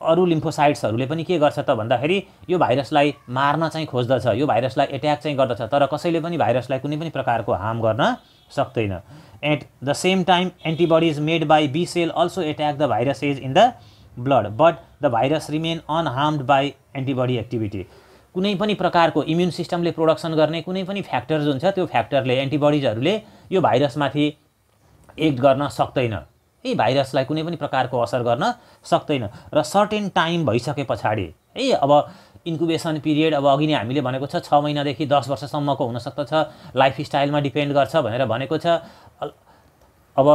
अरू लिम्फोसाइट्सहरूले पनि के गर्छ त भन्दाखेरि यो भाइरसलाई मार्न चाहिँ खोज्दछ, यो भाइरसलाई एट्याक चाहिँ गर्दछ तर कसैले पनि भाइरसलाई कुनै पनि प्रकारको हार्म गर्न सक्दैन। At the same time antibodies made by B cell also attack the viruses in the blood but the virus remain unharmed by antibody activity. कुनै पनि प्रकारको इम्युन सिस्टमले प्रोडक्सन गर्ने कुनै पनि फ्याक्टर जुन छ त्यो फ्याक्टरले एन्टिबडिजहरूले यो भाइरसमाथि एक्ट गर्न सक्दैन, यही भाइरसलाई कुनै पनि प्रकारको असर गर्न सक्दैन र सर्टेन टाइम भइसके पछाडि है अब इन्क्युबेसन पिरियड अब अघि नै हामीले भनेको छ 6 महिनादेखि 10 वर्षसम्मको हुन सक्दछ, लाइफस्टाइलमा डिपेन्ड गर्छ भनेर भनेको छ। अब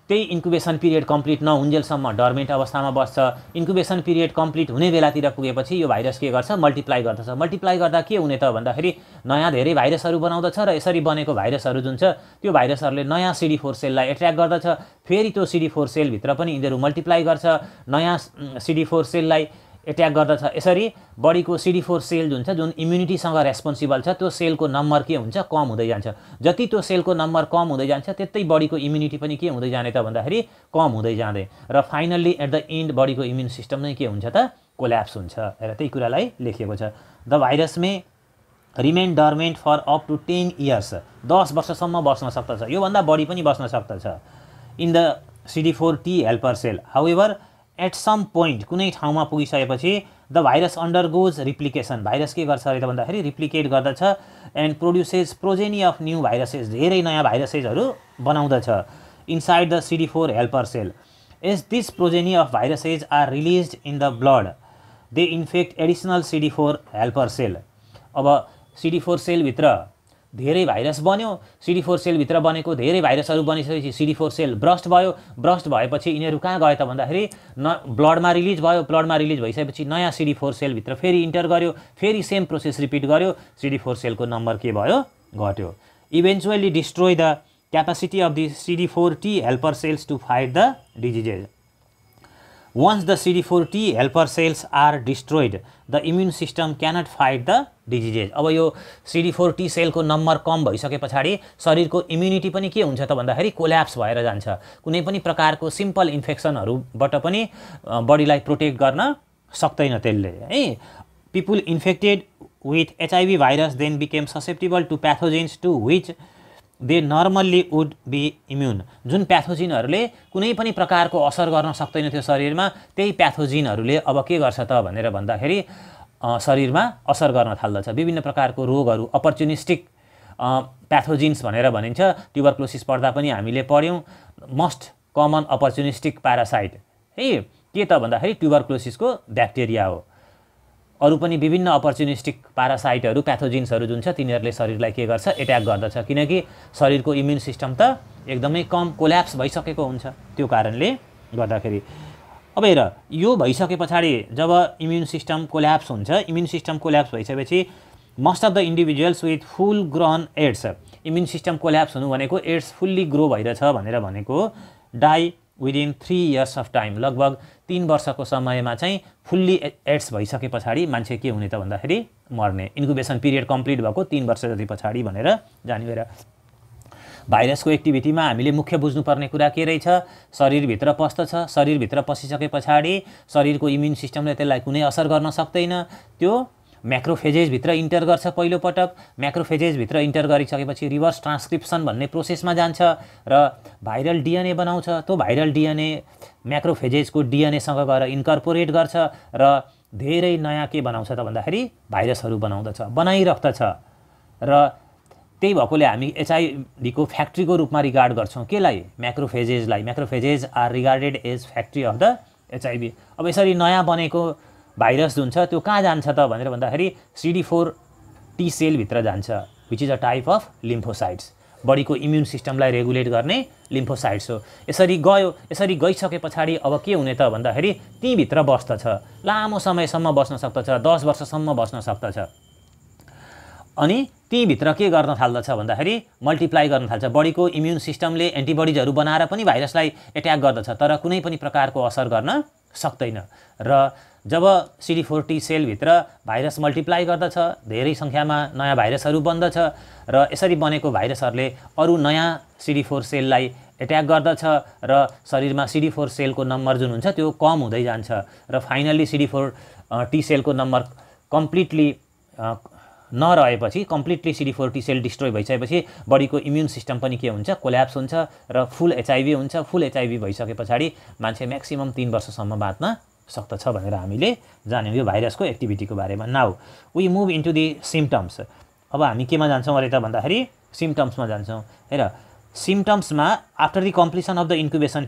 त्यही इन्क्युबेसन पिरियड कम्प्लिट नहुन्जेलसम्म डर्मेन्ट अवस्थामा बस्छ। इन्क्युबेसन पिरियड कम्प्लिट हुने बेलातिर पुगेपछि यो भाइरस के गर्छ मल्टिप्लाई गर्दछ। मल्टिप्लाई गर्दा के हुने त भन्दाखेरि नयाँ धेरै भाइरसहरू बनाउँदछ र यसरी बनेको भाइरसहरू जुन छ त्यो भाइरसहरूले नयाँ CD4 सेललाई एट्र्याक्ट गर्दछ। फेरि त्यो CD4 सेलभित्र पनि यिनीहरू मल्टिप्लाई गर्छ, नयाँ CD4 सेललाई एट्याक गर्दछ। यसरी बडीको CD4 सेल जुन छ जुन इम्युनिटीसँग रेस्पोन्सिबल छ त्यो सेलको नम्बर के हुन्छ कम हुँदै जान्छ। जति त्यो सेलको नम्बर कम हुँदै जान्छ त्यतै बडीको इम्युनिटी पनि के हुँदै जाने त भन्दाखेरि कम हुँदै जाँदै र फाइनल्ली एट द एन्ड बडीको इम्युन सिस्टम नै के हुन्छ त कोल्याप्स हुन्छ। र त्यही कुरालाई लेखिएको छ the virus may remain dormant for up to 10 years. 10 वर्षसम्म बस्न सक्दछ, योभन्दा बढी पनि बस्न सक्दछ in the CD4 T helper cell. However at some point कुनै ठाउँमा पुगिसकेपछि the virus undergoes replication. Virus के गर्छ अरे त भन्दाखेरि रिप्लिकेट गर्दछ and produces progeny of new viruses. धेरै नयाँ भाइरसेसहरू बनाउँदछ inside the CD4 helper cell. As this progeny of viruses are रिलिज्ड in the blood they infect additional CD4 helper cell. अब CD4 सेलभित्र धेरै भाइरस बन्यो, CD4 सेलभित्र बनेको धेरै भाइरसहरू बनिसकेपछि CD4 सेल ब्रस्ट भयो। ब्रस्ट भएपछि यिनीहरू कहाँ गए त भन्दाखेरि ब्लडमा रिलिज भयो। ब्लडमा रिलिज भइसकेपछि नयाँ CD4 सेलभित्र फेरि इन्टर गर्यो, फेरि सेम प्रोसेस रिपिट गर्यो, CD4 सेलको नम्बर के भयो घट्यो। Eventually destroy the capacity of the CD4 T helper cells to fight the diseases. Once the CD4T helper cells are destroyed, the immune system cannot fight the diseases. अब यो CD4T सेलको नम्बर कम भइसके पछाडी शरीरको इम्युनिटी पनि के हुन्छ त भन्दाखेरि कोल्याप्स भएर जान्छ। कुनै पनि प्रकारको सिम्पल इन्फेक्सनहरुबाट पनि बडीलाई प्रोटेक्ट गर्न सक्दैन त्यसले है। People infected with HIV virus then became susceptible to pathogens to which they normally would be immune. जुन प्याथोजिनहरुले कुनै पनि प्रकारको असर गर्न सक्दैन थियो शरीरमा, त्यही प्याथोजिनहरुले अब के गर्छ त भनेर भन्दाखेरि शरीरमा असर गर्न थाल्दछ। विभिन्न प्रकारको रोगहरु अपर्चुनिस्टिक प्याथोजिन्स भनेर भनिन्छ। ट्युबरक्लोसिस पढ्दा पनि हामीले पढ्यौं। मोस्ट कमन अपर्चुनिस्टिक प्यारासाइट है के त भन्दाखेरि ट्युबरक्लोसिसको ब्याक्टेरिया हो। अरु पनि विभिन्न अपर्चुनिस्टिक प्यारासाइटहरु प्याथोजिन्सहरु जुन छ तिनीहरुले शरीरलाई के गर्छ एट्याक गर्दछ, किनकि शरीरको इम्युन सिस्टम त एकदमै कम कोल्याप्स भइसकेको हुन्छ। त्यो कारणले गर्दाखेरि अब हेर यो भइसके पछाडी जब इम्युन सिस्टम कोल्याप्स हुन्छ, इम्युन सिस्टम कोल्याप्स भइसकेपछि most of the individuals with full grown AIDS, immune system collapse हुनु भनेको एड्स फुल्ली ग्रो भइरहेछ भनेर भनेको die within 3 years of time, लगभग 3 वर्षको समयमा चाहिँ फुल्ली एड्स भइसके पछाडी मान्छे के हुने त भन्दाखेरि मर्ने। इन्क्युबेसन पिरियड कम्प्लिट भएको 3 वर्ष जति पछाडी भनेर जानिएर भाइरसको एक्टिभिटीमा हामीले मुख्य बुझ्नुपर्ने कुरा के रहेछ, शरीरभित्र पस्दछ। शरीरभित्र पसिसके पछाडी शरीरको इम्युन सिस्टमले त्यसलाई कुनै असर गर्न सक्दैन। त्यो म्याक्रोफेजेज भित्र इन्टर गर्छ पहिलो पटक। म्याक्रोफेजेज भित्र इन्टर गरिसकेपछि रिभर्स ट्रान्सक्रिप्सन भन्ने प्रोसेसमा जान्छ र भाइरल डीएनए बनाउँछ। त्यो भाइरल डीएनए म्याक्रोफेजेजको डीएनए सँग गएर इन्कर्पोरेट गर्छ र धेरै नयाँ के बनाउँछ त भन्दाखेरि भाइरसहरु बनाउँदछ, बनाइराख्दछ। र त्यही भएकोले हामी एचआईभी को फ्याक्ट्रीको रूपमा रिगार्ड गर्छौं केलाई, म्याक्रोफेजेजलाई। Macrophages are regarded as factory of the HIV. अब यसरी नयाँ बनेको भाइरस जुन छ त्यो कहाँ जान्छ त भनेर भन्दाखेरि CD4T सेल भित्र जान्छ, which is a type of lymphocytes. बडीको इम्युन सिस्टमलाई रेगुलेट गर्ने लिम्फोसाइट्स हो। यसरी गयो, यसरी गइसके पछाडी अब के हुने त भन्दाखेरि ती भित्र बस्दछ, लामो समयसम्म बस्न सक्दछ, 10 वर्षसम्म बस्न सक्दछ। अनि ती भित्र के गर्न थाल्दछ भन्दाखेरि मल्टिप्लाई गर्न थाल्छ। बडीको इम्युन सिस्टमले एन्टिबडीजहरु बनाएर पनि भाइरसलाई एट्याक गर्दछ, तर कुनै पनि प्रकारको असर गर्न सक्दैन। र जब CD4T सेल भित्र भाइरस मल्टिप्लाई गर्दछ, धेरै संख्यामा नयाँ भाइरसहरु बन्दछ र यसरी बनेको भाइरसहरुले अरु नयाँ CD4 सेललाई एट्याक गर्दछ र शरीरमा CD4 सेलको नम्बर जुन हुन्छ त्यो कम हुँदै जान्छ र फाइनली CD4T सेलको नम्बर कम्प्लिटली नरहेपछि, कम्प्लिटली CD4T सेल डिस्ट्रोय भइसकेपछि बडीको इम्युन सिस्टम पनि के हुन्छ कोल्याप्स हुन्छ र फुल एचआईभी हुन्छ। फुल एचआईभी भइसके पछाडी मान्छे म्याक्सिमम 3 वर्षसम्म बाँच्न सक्दछ भनेर हामीले जान्यौं यो भाइरसको एक्टिभिटीको बारेमा। Now we move into the symptoms. अब हामी केमा जान्छौं अरे त भन्दाखेरि सिम्पटम्समा जान्छौं। हेर सिम्पटम्समा after the completion of the incubation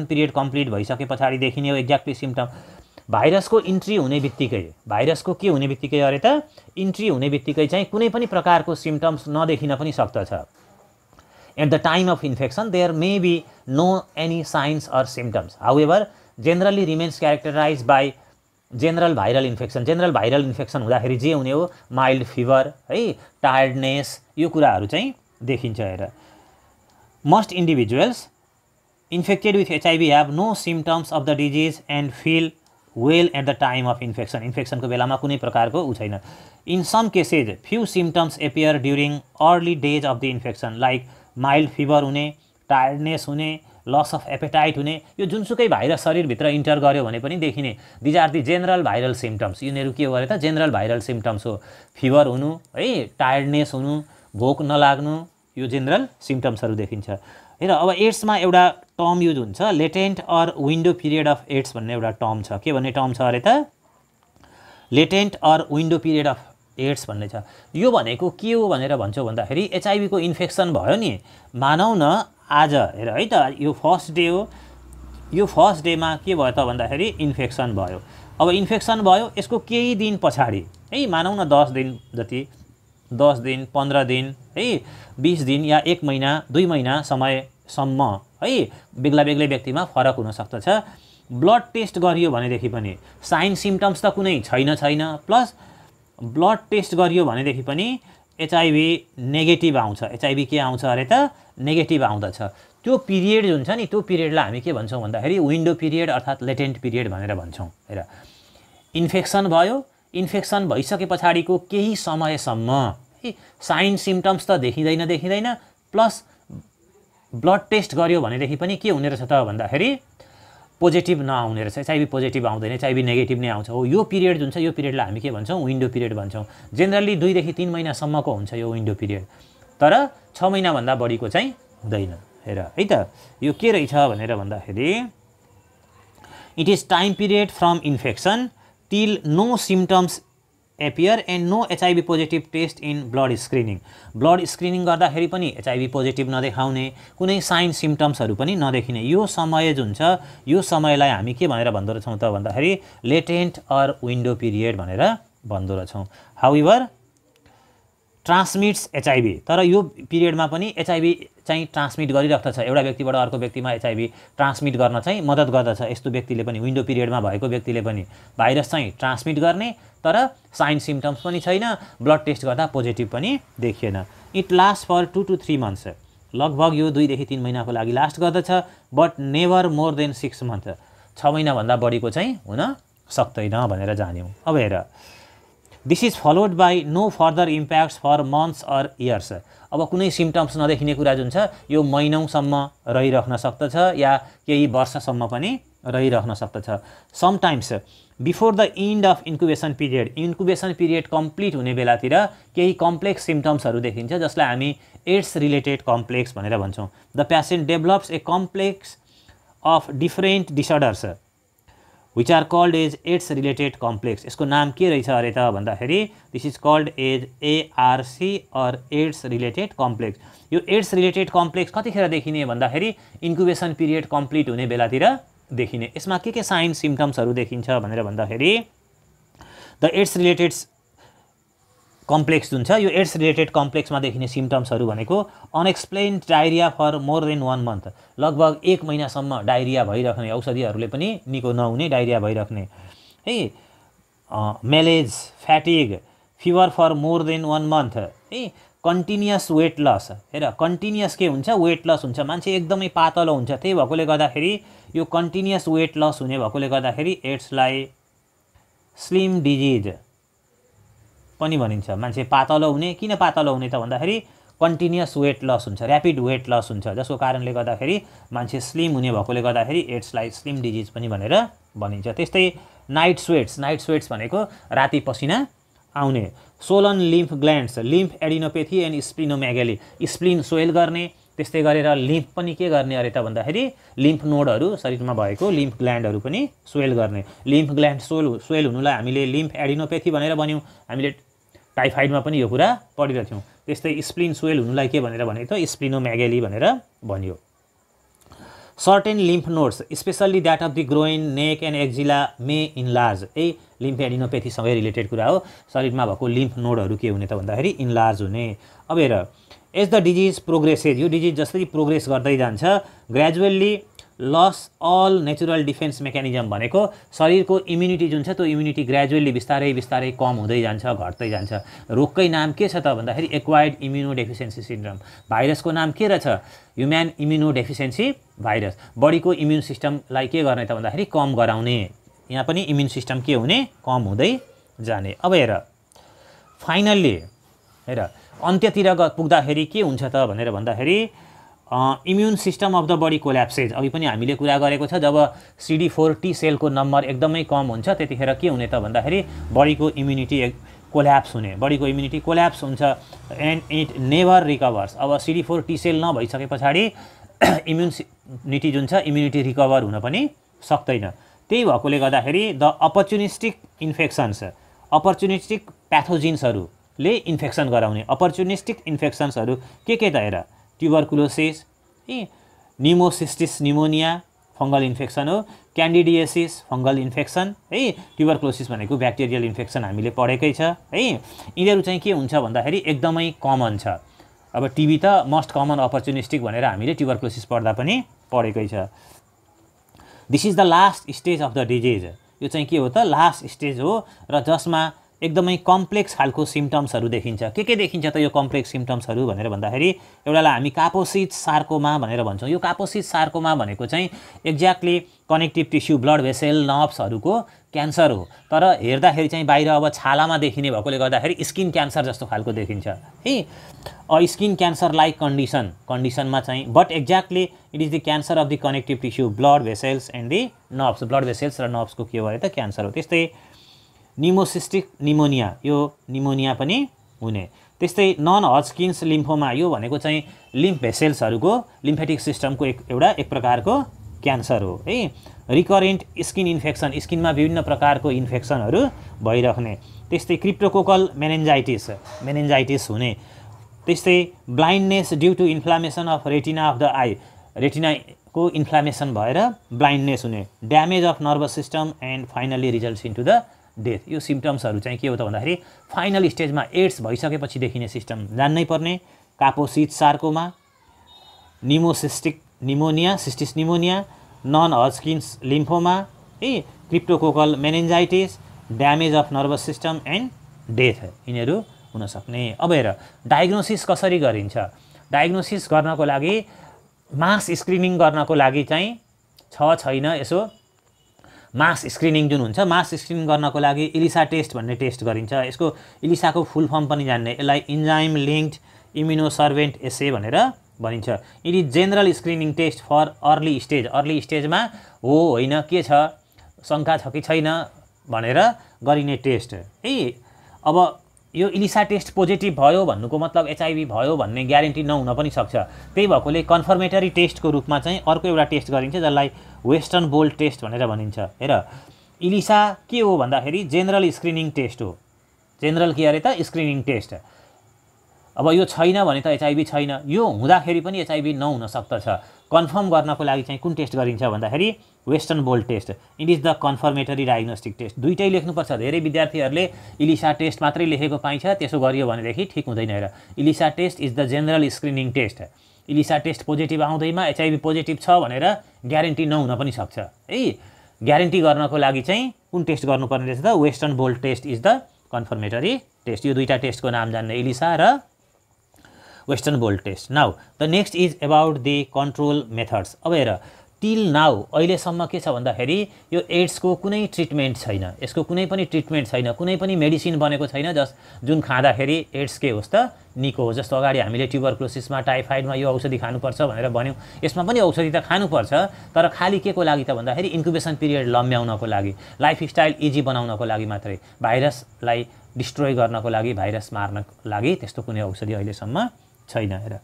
period complete भइसके पछाडी देखिने हो एक्ज्याक्टली सिम्पटम। भाइरसको इन्ट्री हुने बित्तिकै, भाइरसको के हुने बित्तिकै अरे त इन्ट्री हुने बित्तिकै चाहिँ कुनै पनि प्रकारको सिम्पटम्स नदेखिन पनि सक्दछ। At the time of infection there may be no any signs or symptoms, however generally remains characterized by general viral infection. general viral infection हुँदाखेरि जे हुने हो माइल्ड फिभर है, टायर्डनेस, यो कुराहरु चाहिँ देखिन्छ। हेर most individuals infected with HIV have no symptoms of the disease and feel well at the time of infection. इन्फेक्सनको बेलामा कुनै प्रकारको उ छैन। In some cases few symptoms appear during early days of the infection like mild fever हुने, टायर्डनेस हुने, लस अफ एपेटाइट हुने। यो जुनसुकै भाइरस शरीरभित्र इन्टर गर्यो भने पनि देखिने। These are the general viral symptoms. यिनीहरू के हो अरे त जेनरल भाइरल सिम्पटम्स हो। फिभर हुनु है, टायर्डनेस हुनु, भोक नलाग्नु, यो जेनरल सिम्पटम्सहरु देखिन्छ। हेर अब एड्समा एउटा टर्म युज हुन्छ, latent or window period of AIDS भन्ने एउटा टर्म छ। के भन्ने टर्म छ अरे त latent or window period of AIDS भन्ने छ। यो भनेको के हो भनेर भन्छौ भन्दाखेरि एचआईभी को इन्फेक्सन भयो नि, मानौ न आज हेर है त यो फर्स्ट डे हो, यो फर्स्ट डेमा के भयो त भन्दाखेरि इन्फेक्सन भयो। अब इन्फेक्सन भयो यसको केही दिन पछाडी है, मानौ न 10 दिन जति, 10 दिन 15 दिन है, 20 दिन या 1 महिना 2 महिना समयसम्म है बेग्ला बेग्लै व्यक्तिमा फरक हुन सक्दछ। ब्लड टेस्ट गरियो भनेदेखि पनि साइन सिम्पटम्स त कुनै छैन, प्लस ब्लड टेस्ट गरियो भनेदेखि पनि एचआईभी नेगेटिभ आउँछ। एचआईभी के आउँछ अरे त नेगेटिभ आउँदछ। त्यो पिरियड जुन छ नि त्यो पिरियडलाई हामी के भन्छौँ भन्दाखेरि विन्डो पिरियड अर्थात् लेटेन्ट पिरियड भनेर भन्छौँ। हेर इन्फेक्सन भयो, इन्फेक्सन भइसके पछाडिको केही समयसम्म साइन सिम्टम्स त देखिँदैन प्लस ब्लड टेस्ट गर्यो भनेदेखि पनि के हुने रहेछ त भन्दाखेरि पोजिटिभ नआउने रहेछ, एचआइभी पोजिटिभ आउँदैन, एचआइभी नेगेटिभ नै आउँछ। हो यो पिरियड जुन छ यो पिरियडलाई हामी के भन्छौँ विन्डो पिरियड भन्छौँ। जेनरली 2 देखि 3 महिनासम्मको हुन्छ यो विन्डो पिरियड, तर 6 महिनाभन्दा बढीको चाहिँ हुँदैन। हेर है त यो के रहेछ भनेर भन्दाखेरि it is time period from infection till no symptoms appear and no HIV positive test in blood screening. Blood screening गर्दाखेरि पनि एचआइभी पोजिटिभ नदेखाउने, कुनै साइन सिम्टम्सहरू पनि नदेखिने यो समय जुन छ यो समयलाई हामी के भनेर भन्दो रहेछौँ त भन्दाखेरि लेटेन्ट अर विन्डो पिरियड भनेर भन्दो रहेछौँ। हाउएभर ट्रान्समिट्स एचआइभी, तर यो पिरियडमा पनि एचआइभी चाहिँ ट्रान्समिट गरिरहेको छ, एउटा व्यक्तिबाट अर्को व्यक्तिमा एचआइभी ट्रान्समिट गर्न चाहिँ मद्दत गर्दछ। यस्तो व्यक्तिले पनि विन्डो पिरियडमा भएको व्यक्तिले पनि भाइरस चाहिँ ट्रान्समिट गर्ने, तर साइन सिम्टम्स पनि छैन, ब्लड टेस्ट गर्दा पोजिटिभ पनि देखिएन। It last for 2 to 3 months, लगभग यो 2 देखि 3 महिनाको लागि लास्ट गर्दछ, but never more than 6 months, 6 महिनाभन्दा बढीको चाहिँ हुन सक्दैन भनेर जान्यौँ। अब हेर this is followed by no further impacts for months or years. अब कुनै सिम्टम्स नदेखिने कुरा जुन छ यो महिनौसम्म रहिराख्न सक्दछ या केही वर्षसम्म पनि रहिराख्न सक्दछ। Sometimes before the end of incubation period complete हुने बेलातिर केही कम्प्लेक्स सिम्टम्सहरू देखिन्छ जसलाई हामी एड्स रिलेटेड कम्प्लेक्स भनेर भन्छौँ। The patient develops a complex of different disorders which are called as AIDS related complex. यसको नाम के रहेछ अरे त भन्दाखेरि this is called as ARC or AIDS related complex. यो एड्स रिलेटेड कम्प्लेक्स कतिखेर देखिने भन्दाखेरि इन्क्युबेसन पिरियड कम्प्लिट हुने बेलातिर देखिने। यसमा के साइन सिम्टम्सहरू देखिन्छ भनेर भन्दाखेरि द एड्स रिलेटेड कम्प्लेक्स जुन छ यो एड्स रिलेटेड कम्प्लेक्समा देखिने सिम्टम्सहरू भनेको unexplained diarrhoea for more than 1 month, लगभग 1 महिनासम्म डायरिया भइराख्ने, औषधिहरूले पनि निको नहुने डायरिया भइराख्ने है, malaise, fatigue, fever for more than 1 month है, कन्टिन्युअस वेट लस। हेर कन्टिन्युअस के हुन्छ वेट लस हुन्छ, मान्छे एकदमै पातलो हुन्छ, त्यही भएकोले गर्दाखेरि यो कन्टिन्युअस वेट लस हुने भएकोले गर्दाखेरि एड्सलाई स्लिम डिजिज पनि भनिन्छ। मान्छे पातलो हुने, किन पातलो हुने त भन्दाखेरि कन्टिन्युअस वेट लस हुन्छ, ऱ्यापिड वेट लस हुन्छ, जसको कारणले गर्दाखेरि मान्छे स्लिम हुने भएकोले गर्दाखेरि एड्सलाई स्लिम डिजिज पनि भनेर भनिन्छ। त्यस्तै नाइट स्वेट्स भनेको राति पसिना आउने। Swollen lymph glands, lymphadenopathy and splenomegaly, spleen swell गर्ने, त्यस्तै गरेर लिम्फ पनि के गर्ने अरे त भन्दाखेरि लिम्फ नोडहरू शरीरमा भएको लिम्फ ग्ल्यान्डहरू पनि स्वेल गर्ने। लिम्फ ग्ल्यान्ड स्वेल हुनुलाई हामीले लिम्फ एडिनोपेथी भनेर भन्यौँ, हामीले टाइफाइडमा पनि यो कुरा पढिरहेको थियौँ। त्यस्तै स्प्लिन स्वेल हुनुलाई के भनेर भने त स्प्लिनोमेगाली भनेर भनियो। Certain lymph nodes specially that of the groin, neck and axilla may enlarge, यही लिम्फ एडिनोपेथीसँगै रिलेटेड कुरा हो। शरीरमा भएको लिम्फ नोडहरू के हुने त भन्दाखेरि इनलार्ज हुने। अब हेर एज द डिजिज प्रोग्रेसेज, यो डिजिज जसरी प्रोग्रेस गर्दै जान्छ gradually loss all natural defence mechanism भनेको शरीरको इम्युनिटी जुन छ त्यो इम्युनिटी ग्रेजुअल्ली बिस्तारै कम हुँदै जान्छ, घट्दै जान्छ। रोगकै नाम के छ त भन्दाखेरि एक्वायर्ड इम्युनो डेफिसियन्सी सिन्ड्रोम। भाइरसको नाम के रहेछ ह्युमन इम्युनो डेफिसियन्सी भाइरस। बडीको इम्युन सिस्टमलाई के गर्ने त भन्दाखेरि कम गराउने, यहाँ पनि इम्युन सिस्टम के हुने कम हुँदै जाने। अब हेर फाइनल्ली हेर अन्त्यतिर पुग्दाखेरि के हुन्छ त भनेर भन्दाखेरि immune system of the body collapses. अघि पनि हामीले कुरा गरेको छ जब CD4 T सेलको नम्बर एकदमै कम हुन्छ त्यतिखेर के हुने त भन्दाखेरि बडीको इम्युनिटी कोल्याप्स हुने, बडीको इम्युनिटी कोल्याप्स हुन्छ एन्ड इट नेभर रिकभर्स। अब CD4 T सेल नभइसके पछाडि इम्युनिटी जुन छ इम्युनिटी रिकभर हुन पनि सक्दैन। त्यही भएकोले गर्दाखेरि द अपर्चुनिस्टिक इन्फेक्सन्स, अपर्चुनिस्टिक प्याथोजिन्सहरूले इन्फेक्सन गराउने। अपर्चुनिस्टिक इन्फेक्सन्सहरू के त हेर ट्युबरकुलोसिस, निमोसिस्टिस निमोनिया फङ्गल इन्फेक्सन हो, क्यान्डिडियासिस फङ्गल इन्फेक्सन है, ट्युबरकुलोसिस भनेको ब्याक्टेरियल इन्फेक्सन हामीले पढेकै छ है। यिनीहरू चाहिँ के हुन्छ भन्दाखेरि एकदमै कमन छ। अब टिबी त मोस्ट कमन अपर्चुनिस्टिक भनेर हामीले ट्युबरकुलोसिस पढ्दा पनि पढेकै छ। This is the last stage of the disease, यो चाहिँ के हो त लास्ट स्टेज हो र जसमा एकदमै कम्प्लेक्स खालको सिम्पटम्सहरू देखिन्छ। के देखिन्छ त यो कम्प्लेक्स सिम्पटम्सहरू भनेर भन्दाखेरि एउटालाई हामी कापोसिड सार्कोमा भनेर भन्छौँ। यो कापोसिड सार्कोमा भनेको चाहिँ exactly connective tissue blood vessel नर्भ्सहरूको क्यान्सर हो, तर हेर्दाखेरि चाहिँ बाहिर अब छालामा देखिने भएकोले गर्दाखेरि स्किन क्यान्सर जस्तो खालको देखिन्छ है। स्किन क्यान्सर लाइक कन्डिसनमा चाहिँ but exactly it is the cancer of the connective tissue blood vessels and the nerves. Blood vessels र नर्भ्सको के भयो त क्यान्सर हो। त्यस्तै निमोसिस्टिक निमोनिया, यो निमोनिया पनि हुने। त्यस्तै नन हजकिन्स लिम्फोमा, यो भनेको चाहिँ लिम्फ भेसेल्सहरूको लिम्फेटिक सिस्टमको एक प्रकारको क्यान्सर हो है। रिकरेन्ट स्किन इन्फेक्सन, स्किनमा विभिन्न प्रकारको इन्फेक्सनहरू भइराख्ने। त्यस्तै क्रिप्टोकोकल मेनिन्जाइटिस हुने। त्यस्तै blindness due to inflammation of retina of the eye, रेटिनाको इन्फ्लामेसन भएर ब्लाइन्डनेस हुने। Damage of nervous system and finally results into the death. यो सिम्पटम्सहरू चाहिँ के हो त भन्दाखेरि फाइनल स्टेजमा एड्स भइसकेपछि देखिने सिस्टम जान्नै पर्ने। कापोसिड sarcoma, निमोसिस्टिक pneumonia, cysts pneumonia, non हजकिन्स lymphoma है, cryptococcal meningitis, damage of nervous system and death, यिनीहरू हुन सक्ने। अब हेर डायग्नोसिस कसरी गरिन्छ। डायग्नोसिस गर्नको लागि मास स्क्रिनिङ गर्नको लागि चाहिँ छैन यसो मास स्क्रिनिङ जुन हुन्छ, मास स्क्रिनिङ गर्नको लागि इलिसा टेस्ट भन्ने टेस्ट गरिन्छ। यसको इलिसाको फुल फर्म पनि जान्ने, यसलाई इन्जाइम लिङ्क्ड इम्युनोसर्भेन्ट एसे भनेर भनिन्छ। It is general screening test for early stage. Early स्टेजमा हो होइन के छ, शङ्का छ कि छैन भनेर गरिने टेस्ट है। अब यो इलिसा टेस्ट पोजिटिभ भयो भन्नुको मतलब एचआइभी भयो भन्ने ग्यारेन्टी नहुन पनि सक्छ। त्यही भएकोले कन्फर्मेटरी टेस्टको रूपमा चाहिँ अर्को एउटा टेस्ट गरिन्छ जसलाई वेस्टर्न बोल्ट टेस्ट भनेर भनिन्छ। हेर इलिसा के हो भन्दाखेरि जेनरल स्क्रिनिङ टेस्ट हो। जेनरल के अरे त स्क्रिनिङ टेस्ट। अब यो छैन भने त एचआइभी छैन, यो हुँदाखेरि पनि एचआइभी नहुन सक्दछ। कन्फर्म गर्नको लागि चाहिँ कुन टेस्ट गरिन्छ भन्दाखेरि Western blot test. It is the confirmatory diagnostic test. दुईटै लेख्नुपर्छ। धेरै विद्यार्थीहरूले इलिसा टेस्ट मात्रै लेखेको पाइन्छ, त्यसो गरियो भनेदेखि ठिक हुँदैन। हेर ELISA test is the general screening test. ELISA test positive आउँदैमा एचआइभी पोजिटिभ छ भनेर ग्यारेन्टी नहुन पनि सक्छ है। ग्यारेन्टी गर्नको लागि चाहिँ कुन टेस्ट गर्नुपर्ने रहेछ त Western blot test is the confirmatory test. यो दुईटा टेस्टको नाम जान्ने, इलिसा र Western blot test. Now the next is about the control methods. अब हेर टिल नाउ अहिलेसम्म के छ भन्दाखेरि यो एड्सको कुनै ट्रिटमेन्ट छैन, यसको कुनै पनि ट्रिटमेन्ट छैन, कुनै पनि मेडिसिन बनेको छैन जुन खाँदाखेरि एड्स के होस् त निको हो। जस्तो अगाडि हामीले ट्युबरक्लोसिसमा टाइफाइडमा यो औषधि खानुपर्छ भनेर भन्यौँ, यसमा पनि औषधि त खानुपर्छ, तर खालि के को लागि त भन्दाखेरि इन्क्युबेसन पिरियड लम्ब्याउनको लागि, लाइफस्टाइल इजी बनाउनको लागि मात्रै, भाइरसलाई डिस्ट्रोय गर्नको लागि, भाइरस मार्नको लागि त्यस्तो कुनै औषधि अहिलेसम्म छैन। हेर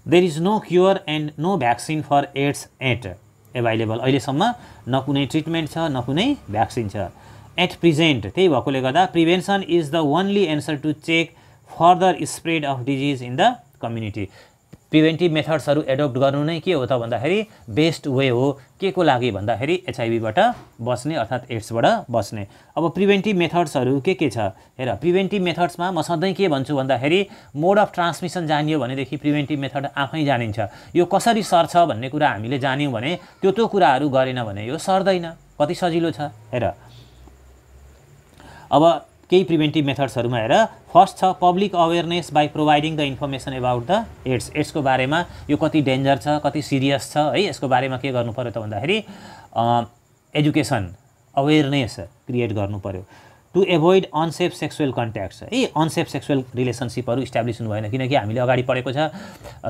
there is no cure and no vaccine for AIDS at available. अहिलेसम्म न कुनै ट्रिटमेन्ट छ न कुनै भ्याक्सिन छ एट प्रेजेन्ट। त्यही भएकोले गर्दा prevention is the only answer to check further spread of disease in the community. Preventive मेथड्सहरू एडोप्ट गर्नु नै के हो त भन्दाखेरि बेस्ट वे हो। के को लागि भन्दाखेरि एचआइभीबाट बच्ने अर्थात् एड्सबाट बच्ने। अब प्रिभेन्टिभ मेथड्सहरू के छ हेर। प्रिभेन्टिभ मेथड्समा म सधैँ के भन्छु भन्दाखेरि मोड अफ ट्रान्समिसन जानियो भनेदेखि प्रिभेन्टिभ मेथड आफै जानिन्छ। यो कसरी सर्छ भन्ने कुरा हामीले जान्यौँ भने त्यो कुराहरू गरेन भने यो सर्दैन। कति सजिलो छ हेर। अब केही प्रिभेन्टिभ मेथड्सहरूमा हेर, फर्स्ट छ public awareness by providing the information about the AIDS. एड्सको बारेमा यो कति डेन्जर छ, कति सिरियस छ है, यसको बारेमा के गर्नु पर्यो त भन्दाखेरि एजुकेसन अवेरनेस क्रिएट गर्नु पर्यो। To avoid unsafe sexual contacts है, अनसेफ सेक्सुअल रिलेसनसिपहरू इस्टाब्लिस हुनु भएन, किनकि हामीले अगाडि पढेको छ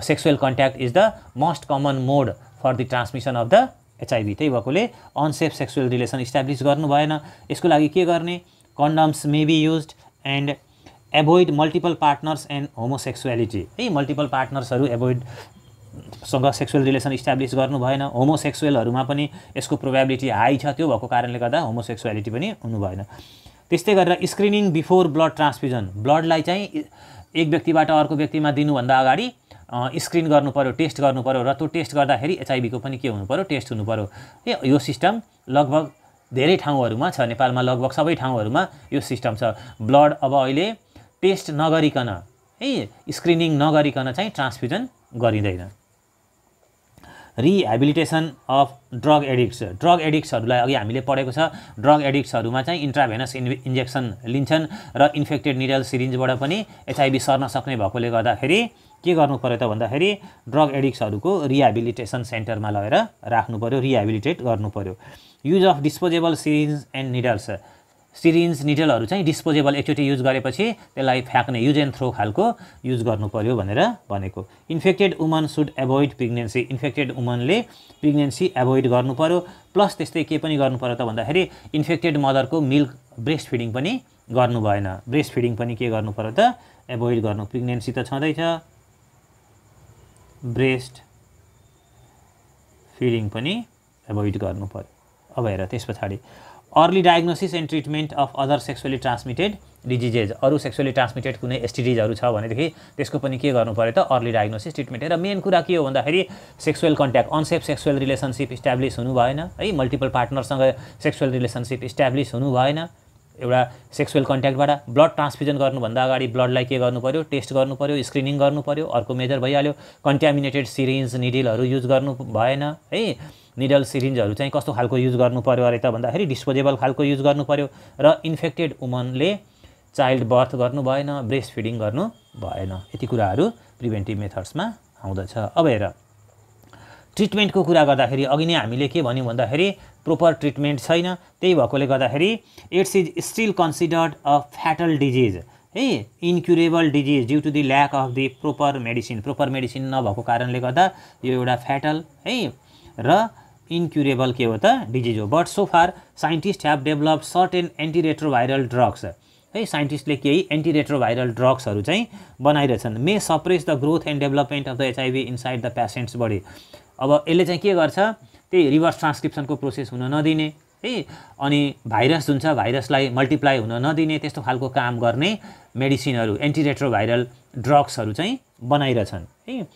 sexual contact is the most common mode for the transmission of the HIV. त्यही भएकोले अनसेफ सेक्सुअल रिलेसन इस्टाब्लिस गर्नु भएन। यसको लागि के गर्ने, condoms may be used and avoid multiple partners and homosexuality है। मल्टिपल पार्टनर्सहरू एभोइडसँग सेक्सुअल रिलेसन इस्टाब्लिस गर्नु भएन। होमोसेक्सुअलहरूमा पनि यसको प्रोबेबिलिटी हाई छ, त्यो भएको कारणले गर्दा होमोसेक्सुअलिटी पनि हुनु भएन। त्यस्तै गरेर स्क्रिनिङ बिफोर ब्लड ट्रान्सफ्युजन। ब्लडलाई चाहिँ एक व्यक्तिबाट अर्को व्यक्तिमा दिनुभन्दा अगाडि स्क्रिन गर्नु पर्यो, टेस्ट गर्नु पर्यो, र त्यो टेस्ट गर्दाखेरि एचआइभीको पनि के हुनु पर्यो, टेस्ट हुनु पर्यो। यो सिस्टम लगभग धेरै ठाउँहरूमा छ, नेपालमा लगभग सबै ठाउँहरूमा यो सिस्टम छ। ब्लड अब अहिले टेस्ट नगरिकन है, स्क्रिनिङ नगरिकन चाहिँ ट्रान्सफ्युजन गरिँदैन। रिहेबिलिटेसन अफ ड्रग एडिक्ट्सहरूलाई अघि हामीले पढेको छ। ड्रग एडिक्ट्सहरूमा चाहिँ इन्ट्राभेनस इन्जेक्सन लिन्छन् र इन्फेक्टेड निडल सिरिन्जबाट पनि एचआइभी सर्न सक्ने भएकोले गर्दाखेरि के गर्नु पर्यो त भन्दाखेरि ड्रग एडिक्ट्सहरूको रिहेबिलिटेसन सेन्टरमा लगेर राख्नु पर्यो, रिहेबिलिटेट गर्नु पर्यो। Use of disposable syringe and needles, syringe निडलहरू चाहिँ डिस्पोजेबल एकचोटि युज गरेपछि त्यसलाई फ्याँक्ने युज एन्ड थ्रो खालको युज गर्नु पर्यो भनेर भनेको। Infected woman should avoid pregnancy, infected वुमनले प्रेग्नेन्सी एभोइड गर्नु पर्यो। प्लस त्यस्तै के पनि गर्नु पर्यो त भन्दाखेरि इन्फेक्टेड मदरको मिल्क ब्रेस्ट फिडिङ पनि गर्नु भएन, ब्रेस्ट फिडिङ पनि के गर्नु पर्यो त एभोइड गर्नु। प्रेग्नेन्सी त छँदैछ, ब्रेस्ट फिडिङ पनि एभोइड गर्नु पर्यो। अब हेर त्यस पछाडि early diagnosis and treatment of other sexually transmitted diseases, अरू सेक्सुअली ट्रान्समिटेड कुनै एसटिडिजहरू छ भनेदेखि त्यसको पनि के गर्नु पर्यो त अर्ली डायग्नोसिस ट्रिटमेन्ट। र मेन कुरा के हो भन्दाखेरि sexual contact, unsafe sexual relationship establish हुनु भएन है, मल्टिपल पार्टनरसँग सेक्सुअल रिलेसनसिप इस्टाब्लिस हुनु भएन। एउटा सेक्सुअल कन्ट्याक्टबाट ब्लड ट्रान्सफ्युजन गर्नुभन्दा अगाडि ब्लडलाई के गर्नु पर्यो, टेस्ट गर्नु पर्यो, स्क्रिनिङ गर्नु पर्यो, अर्को मेजर भइहाल्यो। कन्ट्यामिनेटेड सिरिन्ज निडलहरू युज गर्नु भएन है, निडल सिरिन्जहरू चाहिँ कस्तो खालको युज गर्नु पर्यो अरे त भन्दाखेरि डिस्पोजेबल खालको युज गर्नु पर्यो। र इन्फेक्टेड वुमनले चाइल्ड बर्थ गर्नु भएन, ब्रेस्ट फिडिङ गर्नु भएन। यति कुराहरू प्रिभेन्टिभ मेथड्समा आउँदछ। अब हेर ट्रिटमेन्टको कुरा गर्दाखेरि अघि नै हामीले के भन्यौँ भन्दाखेरि प्रोपर ट्रिटमेन्ट छैन, त्यही भएकोले गर्दाखेरि AIDS is still considered a fatal disease है, incurable disease due to the lack of the proper medicine, proper medicine नभएको कारणले गर्दा यो एउटा फ्याटल है र इन्क्युरेबल के हो त डिजिज हो। But so far scientist have developed certain antiretroviral drugs है, साइन्टिस्टले केही एन्टिरेट्रोभाइरल ड्रग्सहरू चाहिँ बनाइरहेछन्। May suppress the growth and development of the HIV inside the patient's body. अब यसले चाहिँ के गर्छ, त्यही रिभर्स ट्रान्सक्रिप्सनको प्रोसेस हुन नदिने है, अनि भाइरस जुन छ भाइरसलाई मल्टिप्लाई हुन नदिने त्यस्तो खालको काम गर्ने मेडिसिनहरू एन्टिरेट्रोभाइरल ड्रग्सहरू चाहिँ बनाइरहेछन् है।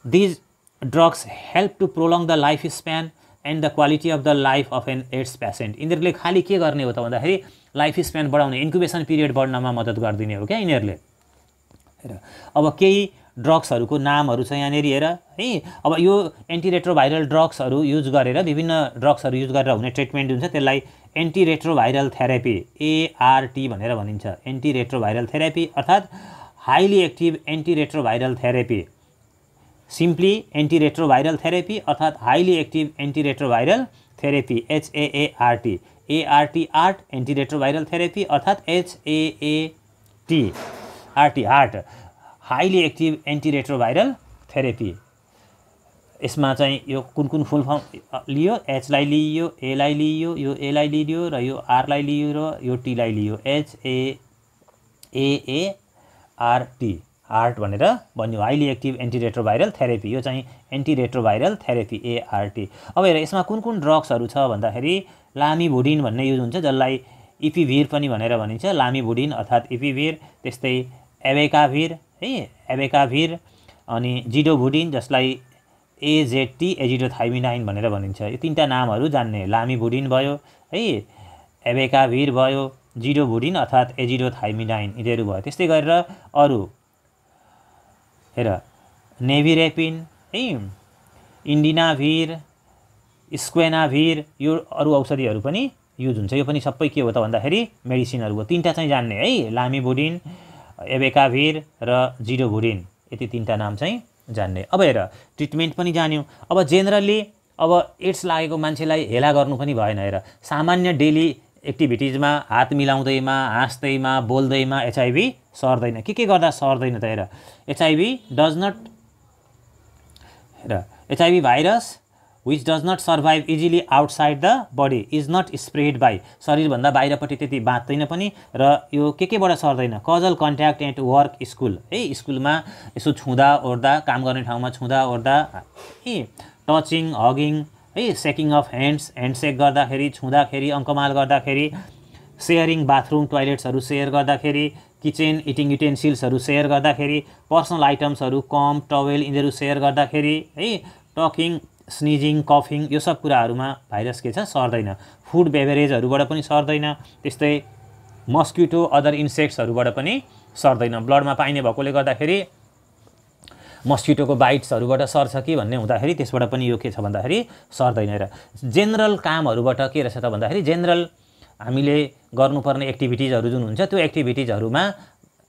These drugs help to prolong the life span and the quality of the life of an AIDS patient. यिनीहरूले खालि के गर्ने हो त भन्दाखेरि लाइफ स्प्यान बढाउने, इन्क्युबेसन पिरियड बढ्नमा मद्दत गरिदिने हो क्या यिनीहरूले। अब केही ड्रग्सहरूको नामहरू छ यहाँनिर हेर है। अब यो एन्टिरेट्रोभाइरल ड्रग्सहरू युज गरेर, विभिन्न ड्रग्सहरू युज गरेर हुने ट्रिटमेन्ट हुन्छ त्यसलाई एन्टिरेट्रोभाइरल थेरापी एआरटी भनेर भनिन्छ। एन्टिरेट्रोभाइरल थेरापी अर्थात् highly active antiretroviral therapy, simply antiretroviral therapy अर्थात् highly active antiretroviral therapy HAART, ART ART antiretroviral therapy अर्थात् HAAT HAART highly active antiretroviral therapy. यसमा चाहिँ यो कुन फुल फर्म लियो, एचलाई लियो, एलाई लियो, यो एलाई लियो र यो आरलाई लियो र यो टीलाई लियो, HAART हार्ट भनेर भन्यो, हाइली एक्टिभ एन्टिरेट्रोभाइरल थेरापी। यो चाहिँ एन्टिरेट्रोभाइरल थेरापी ART। अब हेर यसमा कुन ड्रग्सहरू छ भन्दाखेरि लामिभुडिन भन्ने युज हुन्छ जसलाई इपिभिर पनि भनेर भनिन्छ, लामिभुडिन अर्थात् इपिभिर, त्यस्तै एबेकाभिर है, एबेकाभिर, अनि जिडोभुडिन जसलाई AZT एजिडोथाइमिनाइन भनेर भनिन्छ। यो तीनटा नामहरू जान्ने, लामिभुडिन भयो है, एबेकाभिर भयो, जिडोभुडिन अर्थात् एजिडोथाइमिनाइन यिनीहरू भयो। त्यस्तै गरेर अरू हेर नेभिरेपिन है, इन्डिनाभिर, स्क्वेनाभिर, यो अरू औषधिहरू पनि युज हुन्छ। यो पनि सबै के हो त भन्दाखेरि मेडिसिनहरू हो। तीनटा चाहिँ जान्ने है, लामिभुडिन, एबेकाभिर र जिडोभुडिन, यति तीनटा नाम चाहिँ जान्ने। अब हेर ट्रिटमेन्ट पनि जान्यौँ। अब जेनरली अब एड्स लागेको मान्छेलाई हेला गर्नु पनि भएन। हेर सामान्य डेली एक्टिभिटिजमा हात मिलाउँदैमा, हाँस्दैमा, बोल्दैमा एचआइभी सर्दैन। के गर्दा सर्दैन त हेर, एचआइभी डज नट, हेर HIV virus which does not survive easily outside the body is not spread by, शरीरभन्दा बाहिरपट्टि त्यति बाँच्दैन पनि र यो केबाट सर्दैन, casual contact at work school है, स्कुलमा यसो छुँदा ओर्दा, काम गर्ने ठाउँमा छुँदा ओर्दा है, टचिङ, हगिङ है, सेकिङ अफ ह्यान्ड्स, ह्यान्डसेक गर्दाखेरि, छुँदाखेरि, अङ्कमाल गर्दाखेरि, सेयरिङ बाथरुम टोयलेट्सहरू सेयर गर्दाखेरि, किचन इटिङ युटेन्सिल्सहरू सेयर गर्दाखेरि, पर्सनल आइटम्सहरू कम टवेल यिनीहरू सेयर गर्दाखेरि है, टकिङ, स्निजिङ, कफिङ, यो सब कुराहरूमा भाइरस के छ सर्दैन। फुड बेभरेजहरूबाट पनि सर्दैन, त्यस्तै मस्किटो अदर इन्सेक्ट्सहरूबाट पनि सर्दैन। ब्लडमा पाइने भएकोले गर्दाखेरि मस्किटोको बाइट्सहरूबाट सर्छ कि भन्ने हुँदाखेरि त्यसबाट पनि यो के छ भन्दाखेरि सर्दैन। र जेनरल कामहरूबाट के रहेछ त भन्दाखेरि जेनरल हामीले गर्नुपर्ने एक्टिभिटिजहरू जुन हुन्छ त्यो एक्टिभिटिजहरूमा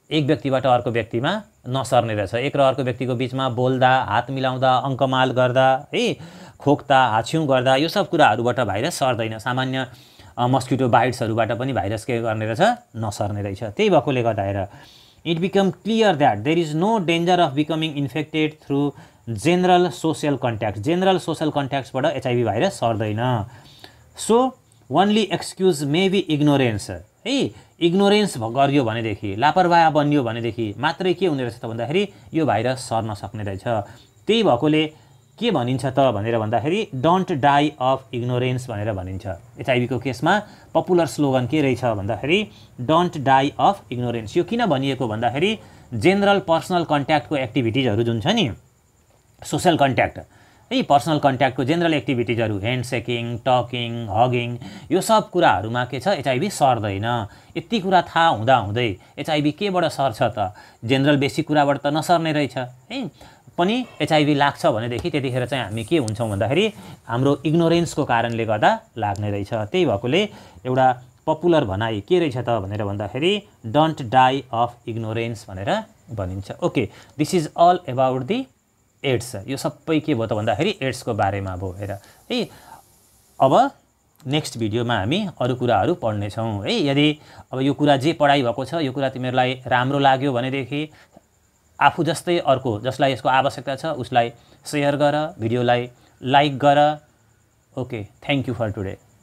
एक व्यक्तिबाट अर्को व्यक्तिमा नसर्ने रहेछ। एक र अर्को व्यक्तिको बिचमा बोल्दा, हात मिलाउँदा, अङ्कमाल गर्दा, है खोक्दा, हाछ्यौँ गर्दा यो सब कुराहरूबाट भाइरस सर्दैन। सामान्य मस्किटो बाइट्सहरूबाट पनि भाइरस के गर्ने रहेछ नसर्ने रहेछ। त्यही भएकोले गर्दाखेरि it become clear that there is no danger of becoming infected through general social contact. General social कन्ट्याक्ट्सबाट एचआइभी भाइरस सर्दैन। So only excuse may be ignorance, है इग्नोरेन्स गरियो भनेदेखि, लापरवाह बनियो भनेदेखि मात्रै के हुने रहेछ त भन्दाखेरि यो भाइरस सर्न सक्ने रहेछ। त्यही भएकोले के भनिन्छ त भनेर भन्दाखेरि डोन्ट डाई अफ इग्नोरेन्स भनेर भनिन्छ। एचआइभीको केसमा पपुलर स्लोगन के रहेछ भन्दाखेरि डोन्ट डाई अफ इग्नोरेन्स। यो किन भनिएको भन्दाखेरि जेनरल पर्सनल कन्ट्याक्टको एक्टिभिटिजहरू जुन छ नि, सोसियल कन्ट्याक्ट है, पर्सनल कन्ट्याक्टको जेनरल एक्टिभिटिजहरू ह्यान्ड सेकिङ, टकिङ, हगिङ यो सब कुराहरूमा के छ एचआइभी सर्दैन। यति कुरा थाहा हुँदाहुँदै एचआइभी केबाट सर्छ त? जेनरल बेसिक कुराबाट त नसर्ने रहेछ है। पनि एचआइभी लाग्छ भनेदेखि त्यतिखेर चाहिँ हामी के हुन्छौँ भन्दाखेरि हाम्रो इग्नोरेन्सको कारणले गर्दा लाग्ने रहेछ। त्यही भएकोले एउटा पपुलर भनाइ के रहेछ त भनेर भन्दाखेरि डोन्ट डाई अफ इग्नोरेन्स भनेर भनिन्छ। Okay, this is all about the AIDS. यो सबै के भयो त भन्दाखेरि एड्सको बारेमा भयो हेर है। अब नेक्स्ट भिडियोमा हामी अरू कुराहरू पढ्नेछौँ है। यदि अब यो कुरा जे पढाइ भएको छ यो कुरा तिमीहरूलाई राम्रो लाग्यो भनेदेखि आफू जस्तै अर्को जसलाई यसको आवश्यकता छ उसलाई सेयर गर, भिडियोलाई लाइक गर। Okay, thank you for today.